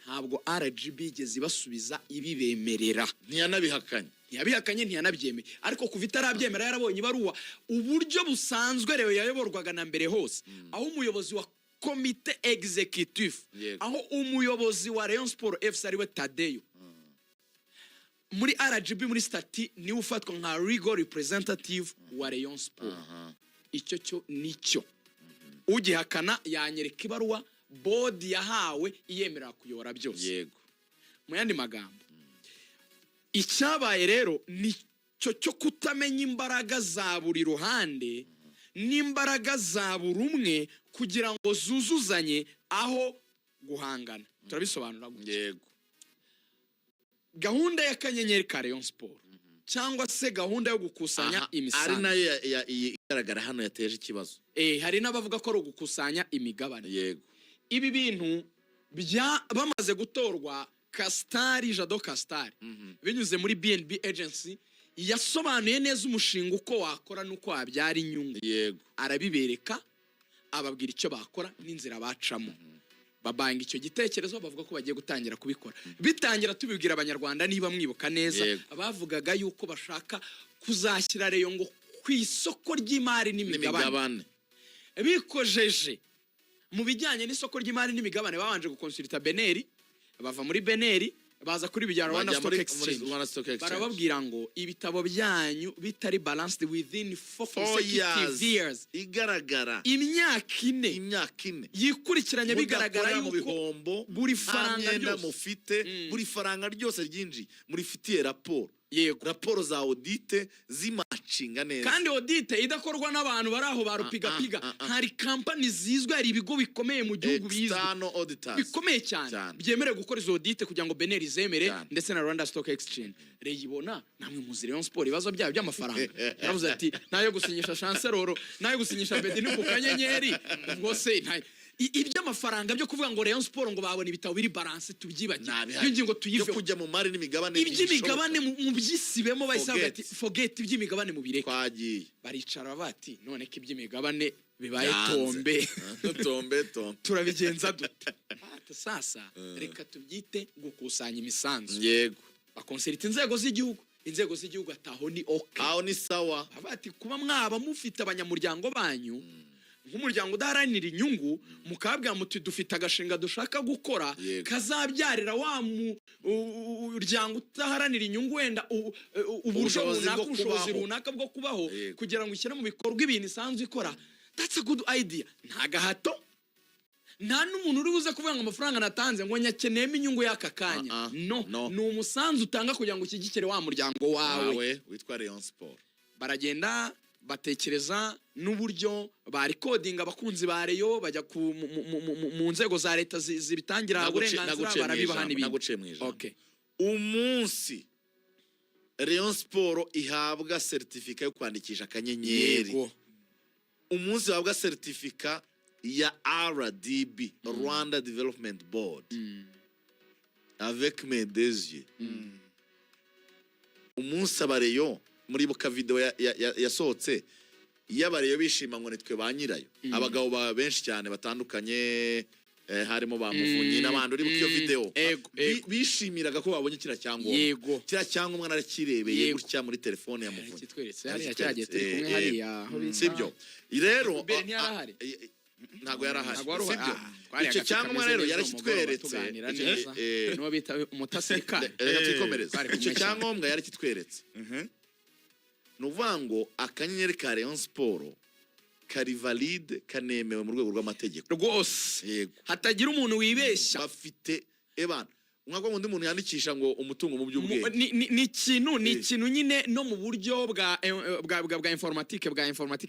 ntabwo RGB igeze ibasubiza ibibemerera. Ntiyanabihakanye. Ntiyabihakanye, ntiyanabyemeye. Ariko kuva itarabyemera, yarabonye ibaruwa, uburyo busanzwe Rayon yayoborwaga na mbere hose, aho umuyobozi wa komite executive, aho umuyobozi wa Rayon Sport FC ariwe Tadeyo, muri RGB, muri statut, niwe ufatwa nka legal representative wa Rayon Sport. Icyo cyo nicyo, ugihakana yanyereka ibaruwa board yahawe iyemerera kuyobora byose. Mu yandi magambo, icyabaye rero ni cyo cyo kutamenya imbaraga za buri ruhande n'imbaraga za buri umwe kugira ngo zuzuzanye aho guhangana. Turabisobanura gutya. Gahunda y'akanyenyeri ka Rayon Sport, cyangwa se gahunda yo gukusanya Aha, ari imisanzu, nayo iyi igaragara hano yateje ikibazo. Hari n'abavuga ko ari ugukusanya imigabane. Ibi bintu bya bamaze gutorwa, Castar Jado Castar, binyuze muri BNB Agency, yasobanuye neza umushinga uko wakora n'uko wabyara inyungu. Arabibereka, ababwira icyo bakora n'inzira bacamo, babanga icyo gitekerezo, bavuga ko bagiye gutangira kubikora. Bitangira tubibwira Abanyarwanda, niba mwibuka neza, bavugaga yuko bashaka kuzashyira Rayon ngo ku isoko ry'imari n'imigabane. N'imigabane. Bikojeje mu bijyanye n'isoko ry'imari n'imigabane, babanje gukonsulita BNR, bava muri BNR baza kuri bijya Rwanda Bajya Stock muri Exchange. Rwanda Stock Exchange. Barababwira ngo ibitabo byanyu bitari balanced within four Four consecutive years. years, Igaragara. imyaka 4 Imyaka 4 yikurikiranya, bigaragara Mudakorera mu yuko bihombo, buri nta faranga myenda ryose mufite, buri faranga ryose ryinjiye murifitiye raporo, raporo za audit zimacinga neza. Kandi audit idakorwa n'abantu bari aho ba rupigapiga. Hari kampani zizwi, hari ibigo bikomeye mu gihugu bizwi, External auditors. bikomeye cyane, byemerewe gukora izo audit kugira ngo BNR izemere ndetse na Rwanda Stock Exchange. Reyibona namwe muzi Rayon Sport, ibibazo byayo by'amafaranga. Yaravuze ati nayo gusinyisha Chanceloro, nayo gusinyisha Bedi ni ku kanyenyeri. Ubwo se iby'amafaranga byo kuvuga ngo Rayon Sport ngo babona ibitabo biri balance, tubyibagire. Ntabihari. Iyo ngingo Byo tuyiveho. kujya mu mari n'imigabane Iby'imigabane mu byisibemo. Bahise bavuga Forget. ati forget iby'imigabane, mu bireke. Twagiye. Baricara bati none ko iby'imigabane bibaye Byanze. tombe, Tombe tombe. turabigenza dute? Ati sasa reka tubyite gukusanya imisanzu. Bakonserita inzego z'igihugu, inzego z'igihugu ataho ni okay. Aho ni sawa. Bavuga ati kuba mwaba mufite abanyamuryango banyu nk'umuryango udaharanira inyungu, mukababwira muti dufite agashinga dushaka gukora kazabyarira wa muryango udaharanira inyungu wenda uburyo Ubushobozi runaka, bwo ubushobozi kubaho. runaka bwo kubaho, kugira ngo ishyire mu bikorwa ibintu isanzwe ikora. That's a good idea. Nta gahato, nta n'umuntu uri buze kuvuga ngo amafaranga natanze ngo nyakeneyemo inyungu y'aka kanya. Ah, ah. No, No. ni umusanzu utanga kugira ngo ushyigikire wa muryango wawe. Wawe witwa Rayon Sport. Baragenda batekereza n'uburyo barikodinga abakunzi ba Rayon, bajya mu nzego za leta zibitangira uburenganzira, Naguciye mu barabibaha ijambo, n'ibindi. naguciye mu ijambo. Okay. Umunsi Rayon Sport ihabwa certificat yo kwandikisha akanyenyeri, umunsi bahabwa certificat ya RDB, Rwanda Development Board, avec mes deux yeux, umunsi abareyo, muribuka video yasohotse y'abareyo bishima ngo nitwe ba nyirayo, abagabo ba benshi cyane batandukanye, harimo ba Muvunyi n'abandi, uribuka iyo video? Ego, ego. Bishimiraga ko babonye kiriya cyangombwa. Kiriya cyangombwa narakirebeye gutya muri telefone ya Muvunyi. Kitweretse hariya cyagiye turi kumwe Yarakitweretse. hariya aho bita Sibyo rero? Robert ntiyarahari? Ntabwo yarahari. Ntabwo wari uhari. Sibyo? Ah, twari Icyo agace cyangombwa kameze rero neza umugoroba, yarakitweretse. tuganira neza. N'uwo bita umutasirikare. Reka twikomereze. Twari kumwe Icyo cyane. cyangombwa yarakitweretse. Ni ukuvuga ngo akanyenyeri ka Rayon Sport kari valide, kanemewe mu rwego rw'amategeko. Rwose. Hatagira umuntu wibeshya. Bafite ebana umwaka undi muntu yandikisha ngo umutungo mu by'ubwenge. Ni ikintu, ni ikintu nyine no mu buryo bwa informatique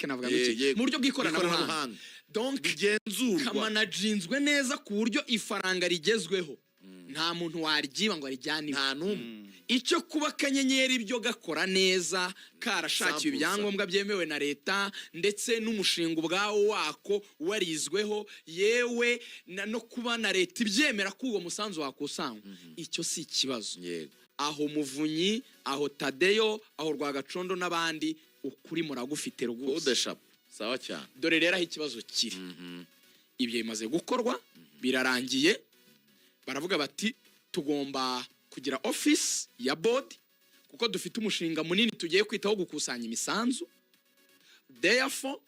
navuga ngo iki? Mu buryo bw'ikoranabuhanga. Ikoranabuhanga. Donc bigenzurwa. Kamanajinzwe neza ku buryo ifaranga rigezweho nta muntu waryiba ngo arijyane iwe. Nta n'umwe. Icyo kuba akanyenyeri byo gakora neza, karashakiwe Sampusa. ibyangombwa byemewe na leta, ndetse n'umushinga ubwawo wako warizweho, yewe no kuba na leta ibyemera ko uwo musanzu wakusanywa, icyo si ikibazo. Aho Muvunyi, aho Tadeyo, aho Rwagacondo n'abandi, ukuri muragufite rwose. Udeshapu sawa cyane. Dore rero aho ikibazo kiri. Ibyo bimaze gukorwa, birarangiye, baravuga bati tugomba kugira office ya board kuko dufite umushinga munini tugiye kwitaho gukusanya imisanzu, therefore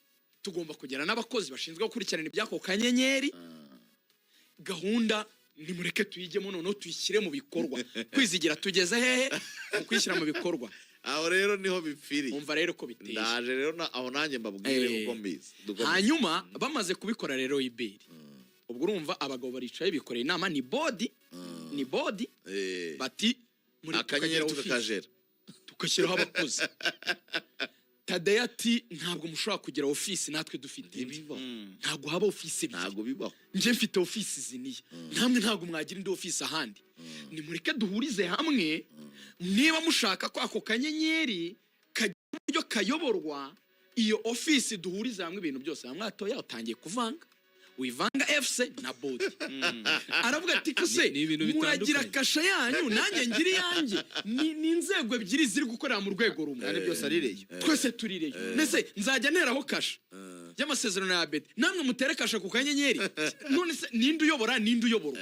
tugomba kugira n'abakozi bashinzwe gukurikirana iby'ako kanyenyeri. Gahunda nimureke tuyijyemo noneho tuyishyire mu bikorwa. Kwizigira, tugeze hehe mu kuyishyira mu bikorwa? Aho rero niho bipfiriye. Umva rero ko biteye. Ndaje rero aho nanjye mbabwire uko mbizi. Dukomeze. Hanyuma bamaze kubikora rero, iberi Ubwo urumva abagabo baricaye, bikoreye inama, ni board, ni board. Bati muri Akanyenyeri tukagira office, tukakajera. tugashyiraho abakozi. Tadeyo ati: "Ntabwo mushobora kugira ofisi natwe dufite indi." Ntibibaho. Ntabwo haba ofisi ebyiri. Ntabwo bibaho. Njye mfite ofisi ziniya, namwe ntabwo mwagira indi ofisi ahandi. Nimureke duhurize hamwe. Niba mushaka ko ako kanyenyeri kagira uburyo kayoborwa, iyo ofisi duhurize hamwe ibintu byose. Hamwe hatoya utangiye kuvanga, wivanga FC na board. Aravuga ati: "Ko se Ni ibintu muragira bitandukanye. kashe yanyu, nanjye ngira iyanjye? Ni inzego ebyiri ziri gukorera mu rwego rumwe." Kandi byose ari Rayon. Twese turi Rayon. Mbese nzajya nteraho kashe y'amasezerano ya beti, namwe mutere kashe ku kanyenyeri? None se ninde uyobora, ninde uyoborwa?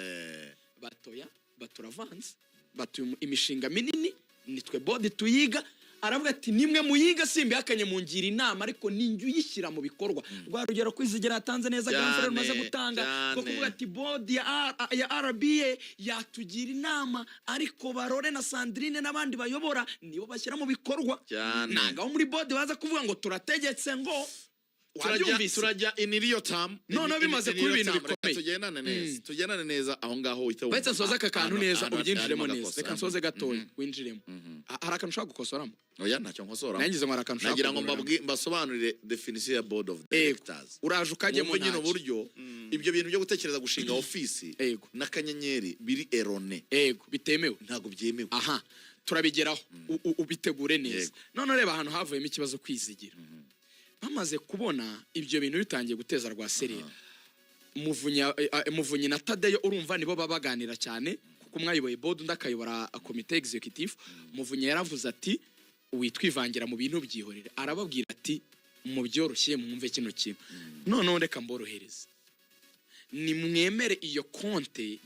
Batoya baturavanze, batuye imishinga minini nitwe board tuyiga. Aravuga ati: "Nimwe muyiga, simbihakanye, mungira inama, ariko ninjye uyishyira mu bikorwa." Rwa rugero Kwizigera yatanze neza, Cyane, Grand Frère rumaze gutanga, rwo cyane. kuvuga ati: "Board ya RBA yatugira inama, ariko Barore na Sandrine n'abandi bayobora nibo bashyira mu bikorwa." Cyane. Ntabwo abo muri board baza kuvuga ngo turategetse ngo Turajya wabyumvise. Turajya in real time. Noneho bimaze kuba ibintu bikomeye. Tugendane neza, tugendane neza aho ngaho uhita wumva. Uretse nsoze aka kantu neza, ubyinjiremo harimo neza. agakosa. Reka nsoze gatoya, winjiremo. Hari akantu ushaka gukosoramo? Oya, ntacyo nkosora. Nangize ngo hari akantu ushaka Nagira ngo kugororamo. Mbasobanurire definition ya board of directors. Uraje ukajyemo. Mwumve nyine Ntacyo. uburyo ibyo bintu byo gutekereza gushinga ofisi n'akanyenyeri biri erroné. Ego, bitemewe. Ntabwo byemewe. Aha turabigeraho. Ubitegure neza. None reba ahantu havuyemo ikibazo. Kwizigira bamaze kubona ibyo bintu bitangiye guteza rwa serera, Muvunyi na Tadeyo, urumva nibo baba baganira cyane, kuko umwe ayoboye board, undi akayobora komite executive. Muvunyi yaravuze ati: "Witwivangira mu bintu, byihorere." Arababwira ati: "Mubyoroshye, mwumve kino kintu. Noneho reka mborohereze, nimwemere iyo konte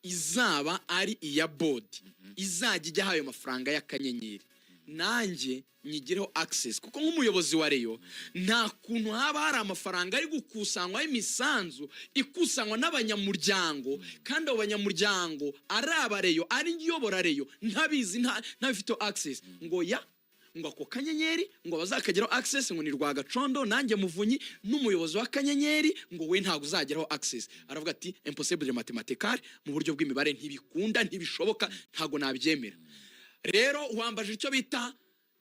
izaba ari iya board, izajya ijyaho ayo mafaranga y'akanyenyeri, nanjye nyigireho access, kuko nk'umuyobozi wa Rayon nta kuntu haba hari amafaranga ari gukusanywaho imisanzu ikusanywa n'abanyamuryango, kandi abo banyamuryango ari aba Rayon, ari njye uyobora Rayon, ntabizi, ntabifiteho access." Ngo ya ngo ako kanyenyeri ngo bazakageraho access ngo ni Rwagacondo, nanjye Muvunyi n'umuyobozi w'akanyenyeri, ngo we ntabwo uzageraho access. Aravuga ati: "Impossible mathematical, mu buryo bw'imibare ntibikunda, ntibishoboka, ntabwo nabyemera." Rero wambaje icyo bita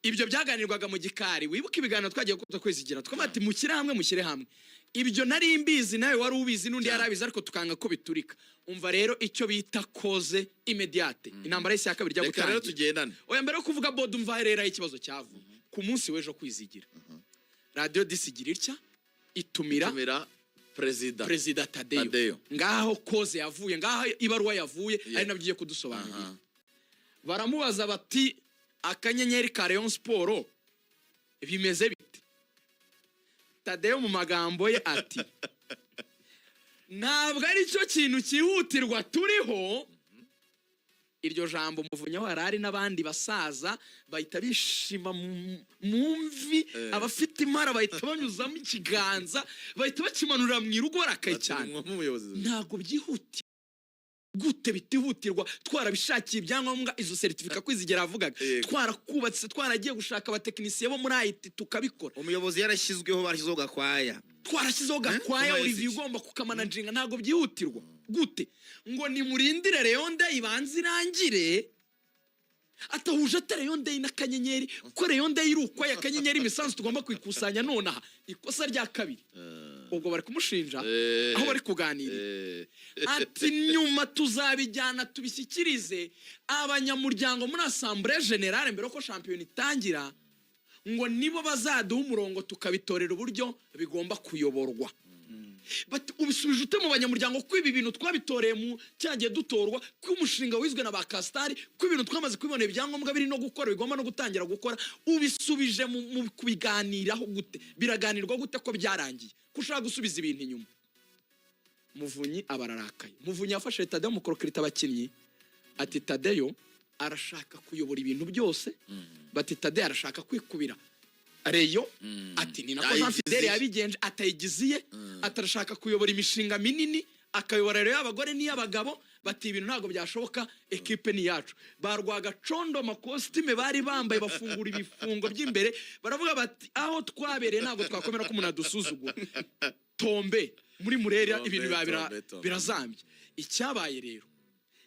ibyo byaganirwaga mu gikari. Wibuke ibiganiro twagiye kuza Kwizigira, twaba ati: "Mushyire hamwe, mushyire hamwe." Ibyo nari mbizi, nawe wari ubizi, n'undi yari abizi, ariko tukanga ko biturika. Umva rero icyo bita cause immédiate, intambara y'isi ya kabiri ijya Reka rero gutangira. tugendane. Oya, mbere yo kuvuga board, umva rero aho ikibazo cyavuye. Ku munsi w'ejo, Kwizigira, Radiyo 10 igira itya itumira Tumira perezida. Perezida Tadeyo. Tadeyo. Ngaho cause yavuye, ngaho ibaruwa yavuye, ari nabyo ugiye kudusobanurira. Baramubaza bati: "Akanyenyeri ka Rayon Sport bimeze bite?" Tadeyo mu magambo ye ati: "Ntabwo ari cyo kintu cyihutirwa turiho." Iryo jambo, Muvunyi aho yari ari n'abandi basaza bahita bishima mu mvi. Abafite imara bahita banyuzamo ikiganza, bahita bakimanurira mu irugo, barakaye cyane. Nk'umuyobozi. Ntabwo byihutirwa gute? Bitihutirwa twarabishakiye ibyangombwa, izo certificat Kwizigera yavugaga, twarakubatse, twaragiye gushaka abatekinisiye bo muri IT, tukabikora. Umuyobozi yarashyizweho, barashyizeho Gakwaya. Twarashyizeho Gakwaya. Kuma Olivier SG. ugomba kukamanajinga. Ntabwo byihutirwa gute? Ngo nimurindire Rayon Day ibanze irangire. Atahuje ate Rayon Day n'akanyenyeri, ko Rayon Day iri ukwayo, akanyenyeri imisanzu tugomba kuyikusanya nonaha? Ikosa rya kabiri ubwo bari kumushinja aho bari kuganirira, ati: "Nyuma tuzabijyana tubishyikirize abanyamuryango muri assemblée générale mbere yuko shampiyona itangira, ngo nibo bazaduha umurongo, tukabitorera uburyo bigomba kuyoborwa." Bati: "Ubisubije ute mu banyamuryango, ko ibi bintu twabitoreye mu cyagiye dutorwa, ko umushinga wizwe na ba Kasitari, ko ibintu twamaze kubibona, ibyangombwa biri no gukora, bigomba no gutangira gukora? Ubisubije mu kubiganiraho gute? Biraganirwa gute ko byarangiye, ko ushaka gusubiza ibintu inyuma?" Muvunyi aba ararakaye. Muvunyi yafashe Tadeyo mukorokirita abakinnyi, ati: "Tadeyo arashaka kuyobora ibintu byose." Bati: "Tadeyo arashaka kwikubira Rayon." Ati: "Ni nako Jean Fidele yabigenje, atayigiziye." Atarashaka kuyobora imishinga minini, akayobora rero y'abagore n'iy'abagabo. Bati: "Ibintu ntabwo byashoboka, ekipe ni iyacu." Ba Rwagacondo amakositime bari bambaye, bafungura ibifungo by'imbere, baravuga bati: "Aho twabereye ntabwo twakwemera ko umuntu adusuzugura." Tombe. Muri Murera Tombe, ibintu biba tombe, tombe. birazambye. Icyabaye rero,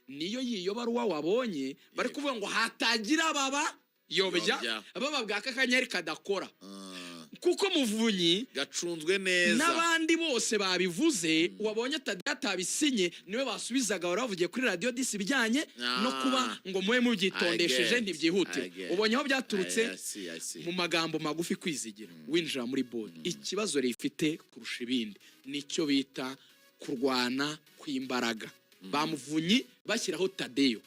niyo yiyo baruwa wabonye bari kuvuga ngo hatagira baba yobya, Yobya. bababwira ko akanyenyeri kadakora, Ah, kuko Muvunyi gacunzwe neza. N'abandi bose babivuze, wabonye Tadeyo atabisinye, niwe basubizaga, wari wavugiye kuri Radiyo 10 ibijyanye no kuba ngo mube mubyitondesheje, I get, ntibyihutirwa. I get. Ubonye aho byaturutse? I see, I see. Mu magambo magufi, kwizigira, winjira muri board, ikibazo rifite kurusha ibindi nicyo bita kurwana kw'imbaraga. Bamuvunyi bashyiraho Tadeyo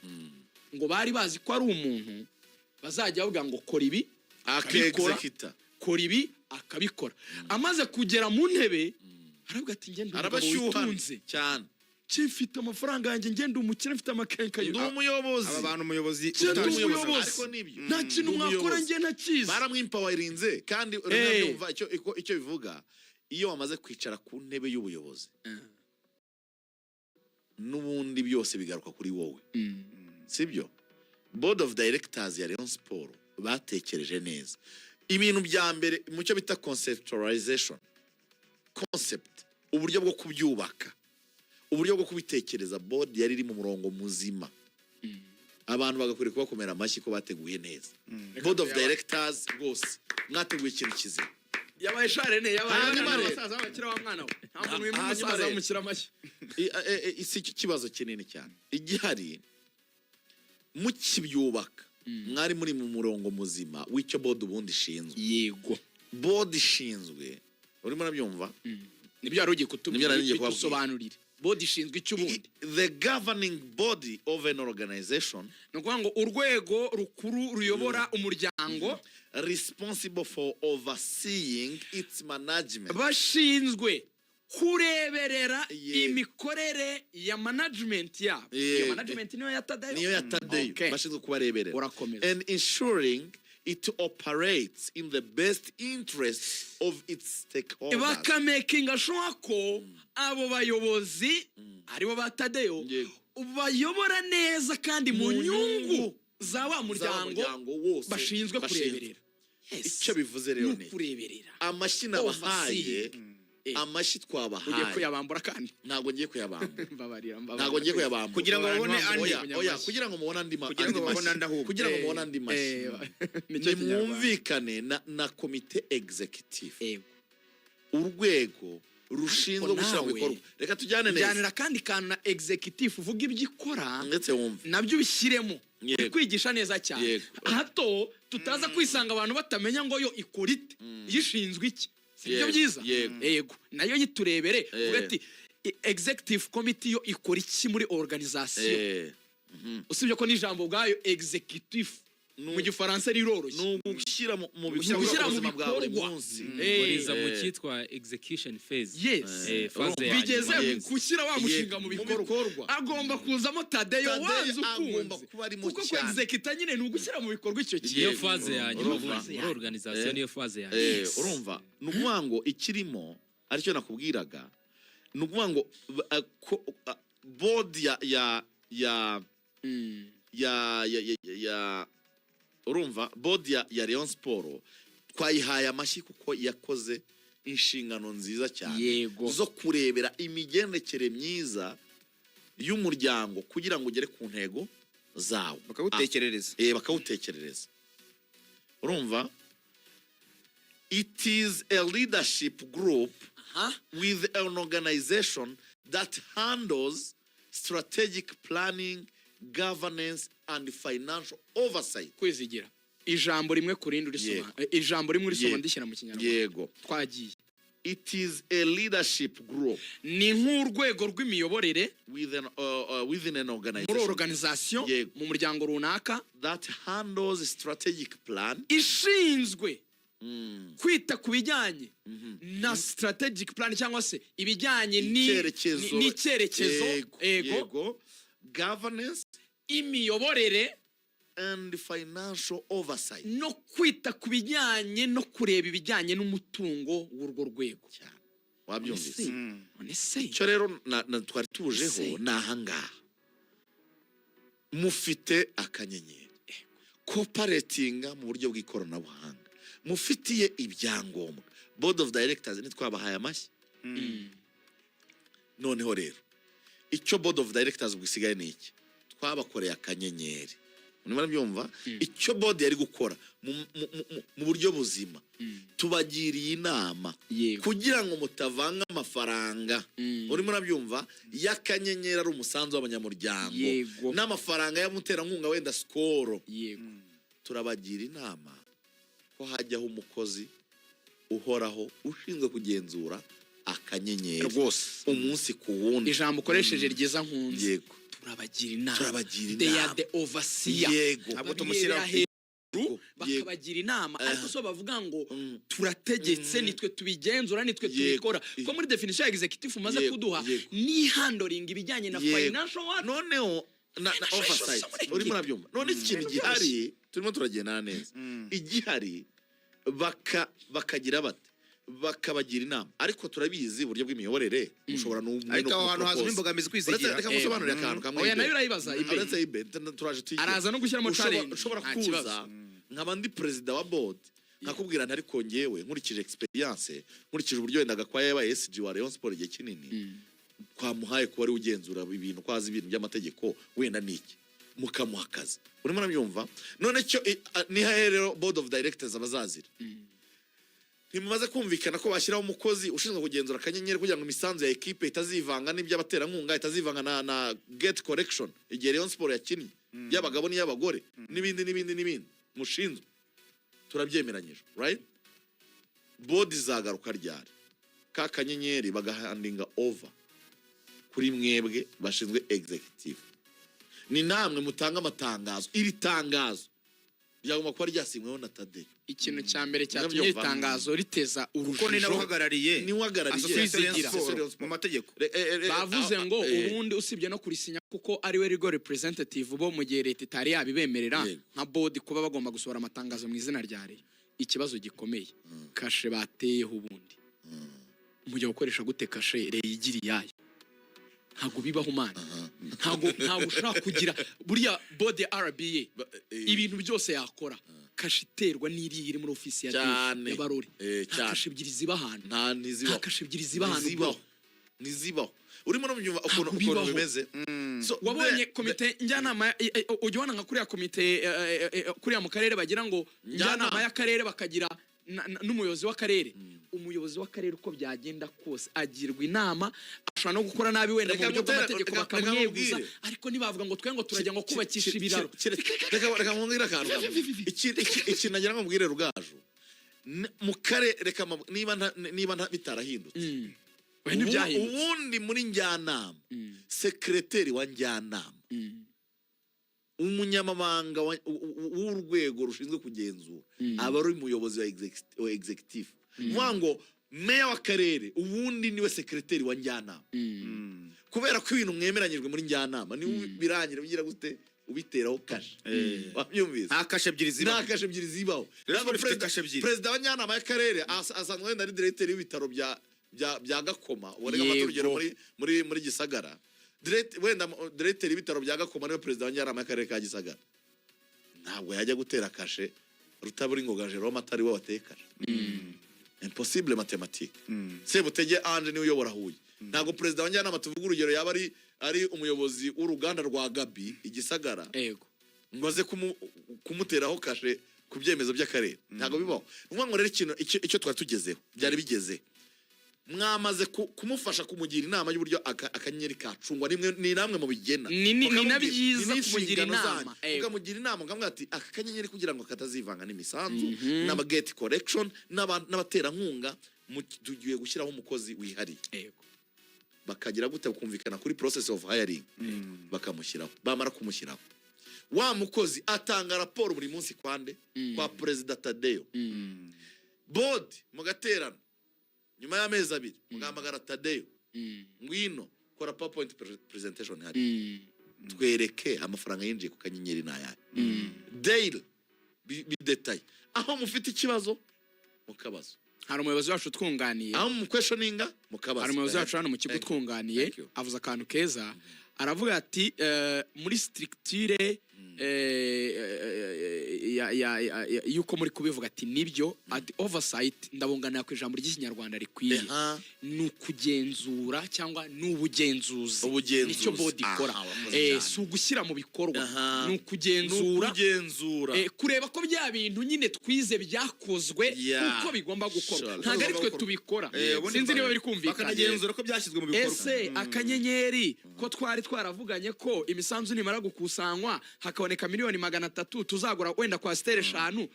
ngo bari bazi ko ari umuntu bazajya bavuga ngo kora ibi, akabikora, Akexecuta. kora ibi, akabikora. Amaze kugera mu ntebe aravuga ati: "Ngende umugabo Arabashyuhana witunze cyane. Mfite amafaranga yanjye, ngende umukire, mfite amakenkayo." Ndi umuyobozi. Aba bantu umuyobozi Njye ndi utazi. umuyobozi. Ariko nibyo. Nta kintu Ndi mwakora umuyobozi. njye ntakizi. Baramwimpawarinze kandi urabyumva icyo bivuga iyo wamaze kwicara ku ntebe y'ubuyobozi, n'ubundi byose bigaruka kuri wowe, sibyo? Board of directors ya Rayon Sport batekereje neza. Ibintu bya mbere mu cyo bita conceptualization, concept, uburyo bwo kubyubaka, uburyo bwo kubitekereza, board yari iri mu murongo muzima. Abantu bagakwiriye kubakomera amashyi ko bateguye neza. Board of directors rwose mwateguye ikintu kizima. Yabaye sharene, yabaye Hanyuma rero- abasaza b'abakira wa mwana we, nta muntu wima Hanyuma umusaza rero- bamushyira amashyi. Si cyo kibazo kinini cyane igihari. Mukibyubaka mwari muri mu murongo muzima w'icyo board ubundi ishinzwe. Board ishinzwe, urimo urabyumva? Nibyo wari ugiye Nibyo kutubwira. nari ngiye kubabwira. Bitusobanurire, board ishinzwe icyo ubundi? The governing body of an organization. Ni ukuvuga ngo urwego rukuru ruyobora umuryango. Responsible for overseeing its management. Bashinzwe kureberera imikorere ya management yabo. Iyo management niyo ya Tadeyo. Niyo ya Tadeyo. Bashinzwe kubareberera Urakomeza. And ensuring it operates in the best interest of its stakeholders. Bakamakinga sure ko abo bayobozi, aribo ba Tadeyo, bayobora neza kandi mu Mu nyungu nyungu za wa za muryango muryango wose bashinzwe bashinzwe. kureberera. Yes. Icyo bivuze rero Ni ni ukureberera. Amashyi nabahaye, Overseeing. amashyi Ugiye twabahaye. kuyabambura kandi. Ntabwo ngiye kuyabambura. Mbabarira, mbabarira. Ntabwo ngiye kuyabambura. Kugira ngo babone andi. Oya, oya, kugira ngo mubone andi Kugira ngo andi babone mashyi. andi ahubwo. Kugira ngo mubone andi mashyi. Nicyo Kinyarwanda. Nimwumvikane na komite executive, urwego rushinzwe Ariko gushyira mu nawe, bikorwa. Reka tujyane neza. Jyanira akandi kantu na executive, uvuga ibyo ikora. Ndetse wumve. Nabyo ubishyiremo. Uri kwigisha neza cyane. Hato tutaza kwisanga abantu batamenya ngo yo ikora ite, yishinzwe iki, si byo? Yego, Byiza. yego. Yego, nayo yiturebere, uvuge ati executive committee yo ikora iki muri organisation? Usibye ko n'ijambo ubwayo executive mu Gifaransa riroroshye. Ni ugushyira mu Gushyira bikorwa mu ubuzima bwa buri bikorwa. munsi. Buriza mu cyitwa execution phase. Yes. Phase ya Bigeze nyuma. gushyira wa mushinga mu Mu bikorwa, bikorwa. agomba kuzamo Tadeyo. Tadeyo Wanze agomba ukunze, kuba arimo kuko cyane. kwexecuta nyine ni ugushyira mu bikorwa icyo kintu. Niyo phase ya nyuma Urumva? muri organisation, niyo phase ya nyuma. Urumva, ni ukuvuga ngo ikirimo aricyo nakubwiraga, ni ukuvuga ngo board ya urumva, board ya Rayon Sport twayihaye amashyi kuko yakoze inshingano nziza cyane zo kurebera imigendekere myiza y'umuryango kugira ngo ugere ku ntego zawo. Bakawutekerereza. Bakawutekerereza. Urumva, it is a leadership group with an organization that handles strategic planning, governance and financial oversight. Kwizigira, ijambo rimwe ku rindi urisoma. Ijambo rimwe urisoma, ndishyira mu Kinyarwanda. Twagiye. It is a leadership group. Ni nk'urwego rw'imiyoborere within an organization. Muri organisation, mu muryango runaka. That handles strategic plan. Ishinzwe kwita ku bijyanye na strategic plan, cyangwa se ibijyanye Icyerekezo. n'icyerekezo. Yego, Ego. yego. Governance, Imiyoborere, and financial oversight. No kwita ku bijyanye no kureba ibijyanye n'umutungo w'urwo rwego. Wabyumvise? None se Icyo rero na twari tujeho Se. ni ahangaha: mufite akanyenyeri cooperatinga mu buryo bw'ikoranabuhanga, mufitiye ibyangombwa. Board of directors ntitwabahaye amashyi? Noneho rero icyo board of directors ubwo isigaye ni iki? Twabakoreye akanyenyeri, urimo urabyumva? Icyo board yari gukora mu buryo buzima, tubagiriye inama kugira ngo mutavanga amafaranga, urimo urabyumva, y'akanyenyeri ari umusanzu w'abanyamuryango n'amafaranga y'umuterankunga wenda Skol, turabagira inama ko hajyaho umukozi uhoraho ushinzwe kugenzura akanyenyeri umunsi ku wundi. Ijambo ukoresheje ryiza nkunze. Turabagira inama. Turabagira They are inama. the overseer. Ntabwo tumushyiraho. Babirebera hejuru, bakabagira inama, ariko so bavuga ngo turategetse, nitwe tubigenzura, nitwe tubikora, ko muri definition ya executive umaze kuduha ni handling ibijyanye na financial what? Noneho na Financial oversight. issues. Urimo urabyumva? None ikintu gihari, turimo turagendana neza, igihari bakagira bate? Bakabagira inama, ariko turabizi uburyo bw'imiyoborere ushobora n'umwe Ariko no aho hantu hazamo kumupropose. imbogamizi, kwizigira. Reka ngusobanurire akantu kamwe. Oya, Ibe. nayo urayibaza, Ibe. Uretse Ibe, turaje tuyige. Araza no gushyiramo challenge. Ushobora Nta kuza kibazo. nkaba ndi perezida wa board, nkakubwira nti: "Ariko ngewe nkurikije experience, nkurikije uburyo wenda Gakwaya yabaye SG wa Rayon Sport igihe kinini, twamuhaye kuba ari we ugenzura ibintu, ko azi ibintu by'amategeko wenda niki," mukamuha akazi. Urimo urabyumva? None cyo ni hehe rero board of directors abazazira? Ntimumaze kumvikana ko bashyiraho umukozi ushinzwe kugenzura akanyenyeri kugira ngo imisanzu ya ekipe itazivanga n'iby'abaterankunga, itazivanga na gate collection igihe Rayon Sport yakinnye, y'abagabo n'iy'abagore, n'ibindi n'ibindi n'ibindi mushinzwe? Turabyemeranyije, right? Board izagaruka ryari ka kanyenyeri bagahandinga over kuri mwebwe bashinzwe executive? Ni namwe mutanga amatangazo. Iri tangazo ryagomba kuba ryasinyweho na Tadeyo. Ikintu cya mbere cyatumye Ndabyumva. itangazo riteza Kuko ni nawe urujijo, uhagarariye Niwe uhagarariye Association Rayon Kwizigira. Sport mu mategeko. Bavuze ngo ubundi usibye no kurisinya, kuko ari we legal representative bo mu gihe leta itari yabibemerera nka board kuba bagomba gusohora amatangazo mu izina rya leta. Ikibazo gikomeye, kashe bateyeho. Ubundi mujya gukoresha gute kashe leta igira iyayo? Ntabwo bibaho, man. Ntabwo ushobora kugira buriya board ya RBA ibintu byose yakora, kashe iterwa n'iriya iri muri ofisi ya DG, ya Barore. Nta kashe ebyiri ziba ahantu. Nta, Nta ntizibaho. kashe ebyiri ziba ahantu, bro. Ntizibaho, ntizibaho. Urimo urabyumva ukuntu Ntabwo ukuntu bibaho. bimeze? So, Wabonye komite njyanama ujya ubona nka kuriya komite kuriya mu karere bagira ngo njyanama Njyanama. y'akarere, bakagira n'umuyobozi w'akarere. Umuyobozi w'akarere uko byagenda kose agirwa inama, ashobora no gukora nabi wenda mu Reka buryo bw'amategeko reka bakamweguza, nkubwire. ariko ntibavuga ngo twe ngo turajya ngo kubakisha ibiraro. Reka nkubwire akantu kamwe. Iki nagira ngo mbwire Rugaju, mu kare reka niba bitarahindutse. Oya, ntibyahindutse. Ubundi muri njyanama, sekreteri wa njyanama, umunyamabanga w'urwego rushinzwe kugenzura, aba ari umuyobozi wa executive. Vuga ngo meya w'akarere ubundi niwe sekreteri wa njyanama, kubera ko ibintu mwemeranyijwe muri njyanama niwe birangira bigira gute, ubiteraho kashe. Wabyumvise? Nta kashe ebyiri Nta zibaho. kashe ebyiri zibaho. Rayon Ntabwo Sport ifite kashe ebyiri. Perezida wa njyanama y'akarere asanzwe wenda ari diregiteri w'ibitaro bya Gakoma. Ubu reka mfate urugero muri Gisagara. Wenda diregiteri w'ibitaro bya Gakoma niwe perezida wa njyanama y'akarere ka Gisagara. Ntabwo yajya gutera kashe Rutaburingoga Jerome atari we wateye kashe. Impossible mathématique. Sebutege Ange niwe uyobora Huye. Ntabwo perezida wa njyanama, tuvuga urugero, yaba ari umuyobozi w'uruganda rwa Gabi i Gisagara ngo aze kumuteraho kashe ku byemezo by'akarere. Ntabwo bibaho. Ni ukuvuga ngo rero ikintu icyo twari tugezeho byari bigeze, mwamaze kumufasha, kumugira inama y'uburyo akanyenyeri kacungwa. Nimwe, ni namwe mubigena. Ni na Mukamubwira, byiza ni kumugira n'inshingano inama, zanyu. Mukamugira inama, mukamubwira ati aka kanyenyeri kugira ngo katazivanga n'imisanzu n'ama gate collection n'abaterankunga, tugiye gushyiraho umukozi wihariye. Bakagira gute? Kumvikana kuri process of hiring, bakamushyiraho. Bamara kumushyiraho, wa mukozi atanga raporo buri munsi kwande? Kwa perezida Tadeyo. Board mugaterana nyuma y'amezi 2, mugahamagara Tadeyo: "Ngwino kora PowerPoint presentation hari, twereke amafaranga yinjiye ku kanyenyeri ni ayahe daily, bidetaye." Aho mufite ikibazo mukabazo. Hari umuyobozi wacu utwunganiye. Aho mu questioninga mukabaza. Hari umuyobozi wacu hano mu kigo Thank you. utwunganiye. Thank you. Avuze akantu keza, aravuga ati muri structure Yuko muri kubivuga, ati nibyo, ati oversight, ndabunganira ku ijambo ry'Ikinyarwanda rikwiye, ni ukugenzura cyangwa ni ubugenzuzi. Ubugenzuzi. Nicyo board ikora. Aha, wakoze cyane. Si ugushyira mu bikorwa, ni Ni ukugenzura. ukugenzura. Kureba ko bya bintu nyine twize byakozwe uko bigomba gukorwa. Ntabwo ari twe tubikora. Ubundi Sinzi niba biri kumvikana. Bakanagenzura ko byashyizwe mu bikorwa. Ese akanyenyeri ko twari twaravuganye ko imisanzu nimara gukusanywa hakaboneka miliyoni 300 tuzagura wenda coaster 5,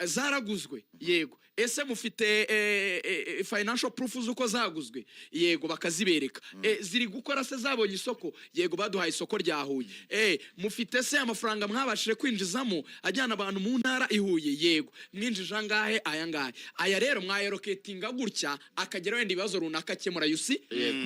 zaraguzwe? Yego. Ese mufite financial proof z'uko zaguzwe? Yego, bakazibereka. Ziri gukora se? Zabonye isoko? Yego, baduhaye isoko rya Huye. Mufite se amafaranga mwabashije kwinjizamo ajyana abantu mu ntara i Huye? Yego. Mwinjije angahe? Aya ngahe. Aya rero mwayaroketinga gutya akagera wenda ibibazo runaka akemura. Yusi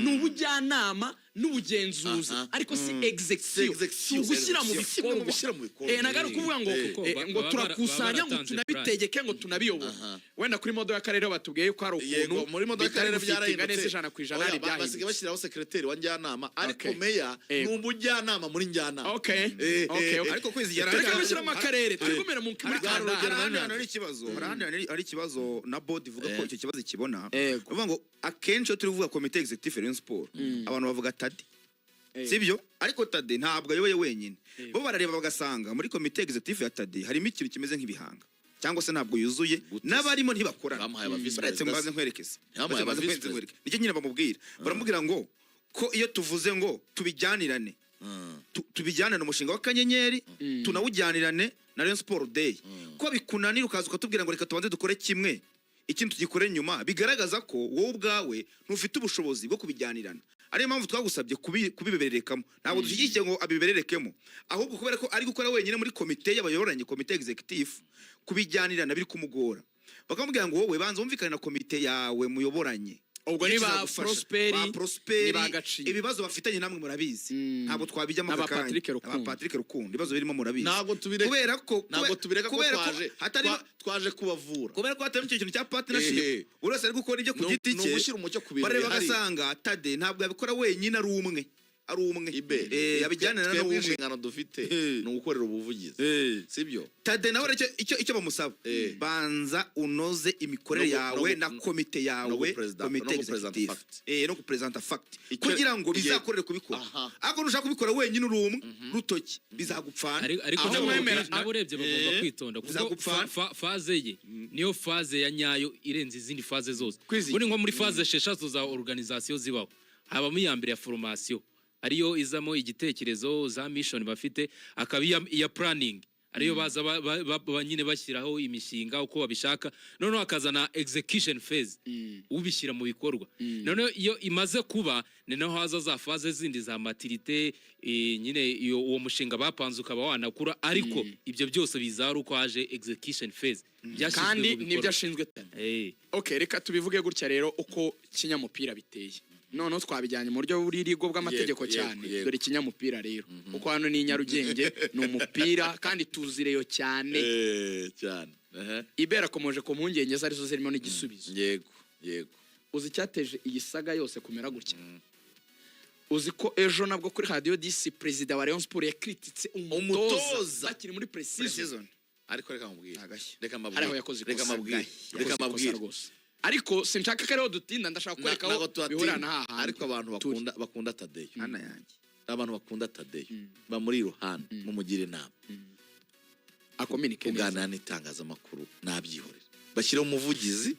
ni ubujyanama n'ubugenzuzi, ariko si execution, Si si ugushyira mu execution. Si bikorwa. gushyira mu bikorwa. Ntabwo ari ukuvuga ngo Kuko ngo baba turakusanya ngo baratanze. tunabitegeke, ngo tunabiyobore. Wenda kuri model y'akarere batubwiye yuko hari Yego, ukuntu muri model bitari y'akarere gufitinga byarahindutse. neza 100%, Oya, hari basigaye ibyahindutse. bashyiraho secretary wa njyanama, ariko meya ni umujyanama muri njyanama. Ariko kwizigira Tureke gushyiramo akarere, turi kumera muri hari kandara. Hari ahandi hantu hari ikibazo, hari ahandi hantu hari ikibazo na board ivuga ko icyo kibazo ikibona. Uvuga ngo akenshi iyo turi kuvuga komite executive ya Rayon Sport, abantu bavuga Tade, sibyo? Ariko Tade ntabwo ayoboye wenyine. Bo barareba bagasanga muri komite executive ya Tade harimo ikintu kimeze nk'ibihanga, cyangwa se ntabwo yuzuye, Gute se? n'abarimo ntibakorana. Bamuhaye aba vice Uretse perezida mbaze se. nkwerekeze. Yamuhaye Uretse aba mbaze vice nkwereke. perezida. Nkwereke. Nicyo nyine bamubwira, baramubwira ngo ko iyo tuvuze ngo tubijyanirane, tubijyanane umushinga w'akanyenyeri, tunawujyanirane na Rayon Sport Day, ko bikunanira ukaza ukatubwira ngo reka tubanze dukore kimwe, ikindi tugikore nyuma, bigaragaza ko wowe ubwawe ntufite ubushobozi bwo kubijyanirana. Ariyo mpamvu twagusabye kubibererekamo. Ntabwo dushyigikiye ngo abibererekemo, ahubwo kubera ko ari gukora wenyine muri komite y'abayoboranye, komite executive, kubijyanirana biri kumugora. Bakamubwira ngo wowe banza wumvikane na komite yawe muyoboranye. Ubwo ni Nicyo ba kizagufasha. Prosperi, Ba Prosperi, ni ba Gaciro. Ibibazo bafitanye namwe murabizi. Ntabwo twabijyamo N'aba aka kanya. Patrick Rukundo. Aba Patrick Rukundo, ibibazo birimo murabizi. Ntabwo tubireka. Kubera ko Ntabwo tubireka ko kubera twaje hatari twaje kubavura. Kubera ko hatarimo icyo kintu cya partnership, buri wese ari gukora ibyo ku giti Ni cye. ugushyira umucyo ku bintu Bareba bihari. bagasanga Tade ntabwo yabikora wenyine ari umwe, ari umwe. Ibe Yabijyanira twebwe n'umwe. inshingano dufite ni ugukorera ubuvugizi, sibyo? Tade nawe rero icyo bamusaba, banza unoze imikorere yawe na komite yawe, komite No gupresenta executive. fact. No gupresenta fact kugira ngo bizakorere kubikora. Ariko nushaka kubikora wenyine uri umwe rutoki, bizagupfana. Ariko Aho mwemera- nabo urebye bagomba kwitonda, kuko Bizagupfana. Phase ye niyo phase ya nyayo irenze izindi phase zose. Kwizigira. Ubundi nko muri phase 6 za organisation zibaho, habamo iya mbere ya formation, ariyo izamo igitekerezo za mission bafite, akaba iya planning, ariyo baza nyine bashyiraho imishinga uko babishaka, noneho hakazana execution phase, ubishyira mu bikorwa. Noneho iyo imaze kuba, ni naho haza za phase zindi za maturité, nyine iyo uwo mushinga bapanze ukaba wanakura. Ariko ibyo byose biza ari uko haje execution phase, byashyizwe Kandi mu bikorwa. nibyo ashinzwe Tade. Okay, reka tubivuge gutya rero uko kinyamupira biteye. Noneho twabijyanye mu buryo buririgo bw'amategeko cyane. Dore ikinyamupira rero, kuko hano ni i Nyarugenge, ni umupira kandi tuzireyo cyane. Cyane. Ibera akomoje ku mpungenge ze, arizo zirimo n'igisubizo. yego yego Uzi icyateje iyi saga yose kumera gutya? Uzi ko ejo nabwo kuri Radiyo 10 perezida wa Rayon Sport yakrititse umutoza Umutoza. bakiri muri pre-season? Pre-season. Ariko reka mubwire. Agashya. Reka Hariho mbabwire. yakoze ikosa. Reka mbabwire. Yakoze Reka ikosa mbabwire. rwose, ariko sinshaka ko ariho dutinda, ndashaka kwereka Ntabwo aho tuhatinda. bihurira na hahandi Ariko abantu turi. bakunda Tadeyo, Hana yanjye. abantu bakunda Tadeyo bamuri iruhande, mumugire inama. Akominike neza. Kuganira n'itangazamakuru nabyihorera, bashyiraho umuvugizi.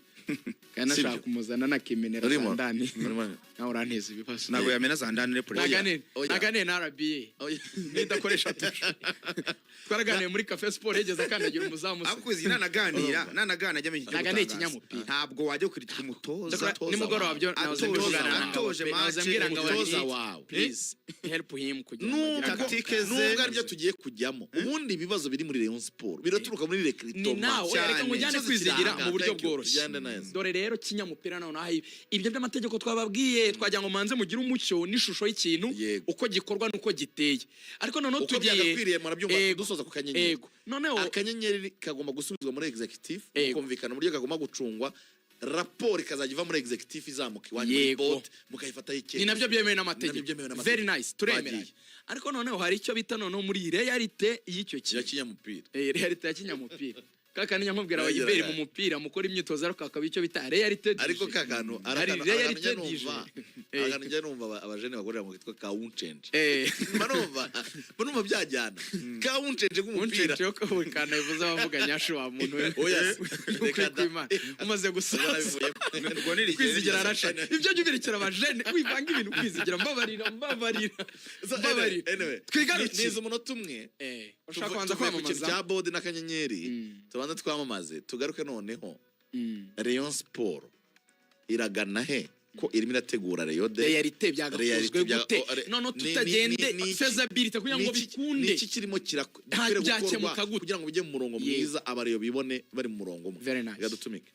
Kandi nashaka Sibyo. kumuzana nakimenera Urimo? zandani. Urimo? Nawe uranteza ibibazo. Ntabwo yamena za ndani repure. Naganire Oya. Naganire na RBA Oya. nidakoresha tushe. Twaraganiye muri Cafe Sport, yegeze akandagira umuzamu se. Ariko izi nanaganira, nanaganira ajya amenya icyo Naganira gutangaza. ikinyamupira. Ntabwo wajya ukritika umutoza. Nimugoroba byo nahoze Atoje- mbivugana na atoje Ngabo pe, nahoze match, mbwira Ngabo umutoza nti, wawe. please help him kugira ngo agire Nubwo Tactique ze- nubwo aribyo tugiye kujyamo, ubundi ibibazo biri muri Rayon Sport biraturuka muri Ni recruitment. nawe reka ngujyane Ikibazo kwizigira kiranga. mu buryo Thank you. bworoshye. Tujyane neza. Dore rero kinyamupira, noneho ibyo by'amategeko twababwiye, twagira ngo manze mugire umucyo n'ishusho y'ikintu, uko gikorwa n'uko giteye. Ariko noneho Uko tugiye byagakwiriye murabyumva. Ego. Dusoza ku kanyenyeri. Ego. Noneho Akanyenyeri kagomba gusubizwa muri executive, Ego. kumvikana uburyo kagomba gucungwa. Raporo ikazajya iva muri executive izamuka iwanyu muri board, mukayifataho Ni icyemezo. nabyo byemewe Ni nabyo n'amategeko. byemewe n'amategeko. Very nice, turemeranya. Twagiye. Ariko noneho hari icyo bita noneho muri réalité y'icyo Ya kintu. kinyamupira. Réalité ya kinyamupira, kakandi nkubwira, Uragera abayiberi gahe. mu mupira mukora imyitozo, ariko hakaba icyo bita réalité du Ariko jeu. ka kantu Hari ari réalité akantu du njya numva jeu. akantu njya numva abajene bakorera mu kitwa kawuncenje. Mba numva byajyana kawuncenje k'umupira. Uncenje yo kubikana bivuze abavuga nyashu wa muntu we. Oya se, Ukuri reka da. kw'Imana. Umaze gusaza. Ubwo nabivuyemo. Ubwo ni rigere. Kwizigira arasha ibyo jya ubirekera abajene, wivanga ibintu. Kwizigira, mbabarira, mbabarira. So, Mbabarira. anyway, Twigarukire. Niza umunota umwe. Ushaka kubanza Tuvuye ku kintu kwamamaza? cya board n'akanyenyeri, tubanze twamamaze, tugaruke noneho. Rayon Sport iragana he, ko irimo irategura Rayon Day? Réalité byagakozwe Réalité gute? oh, Noneho tutagende faisabilité kugira ngo bikunde. Niki kirimo Nta gikwiriye byakemuka gukorwa gute? kugira ngo bijye mu murongo mwiza, abareyo bibone bari mu murongo umwe? Very nice. Reka dutumike.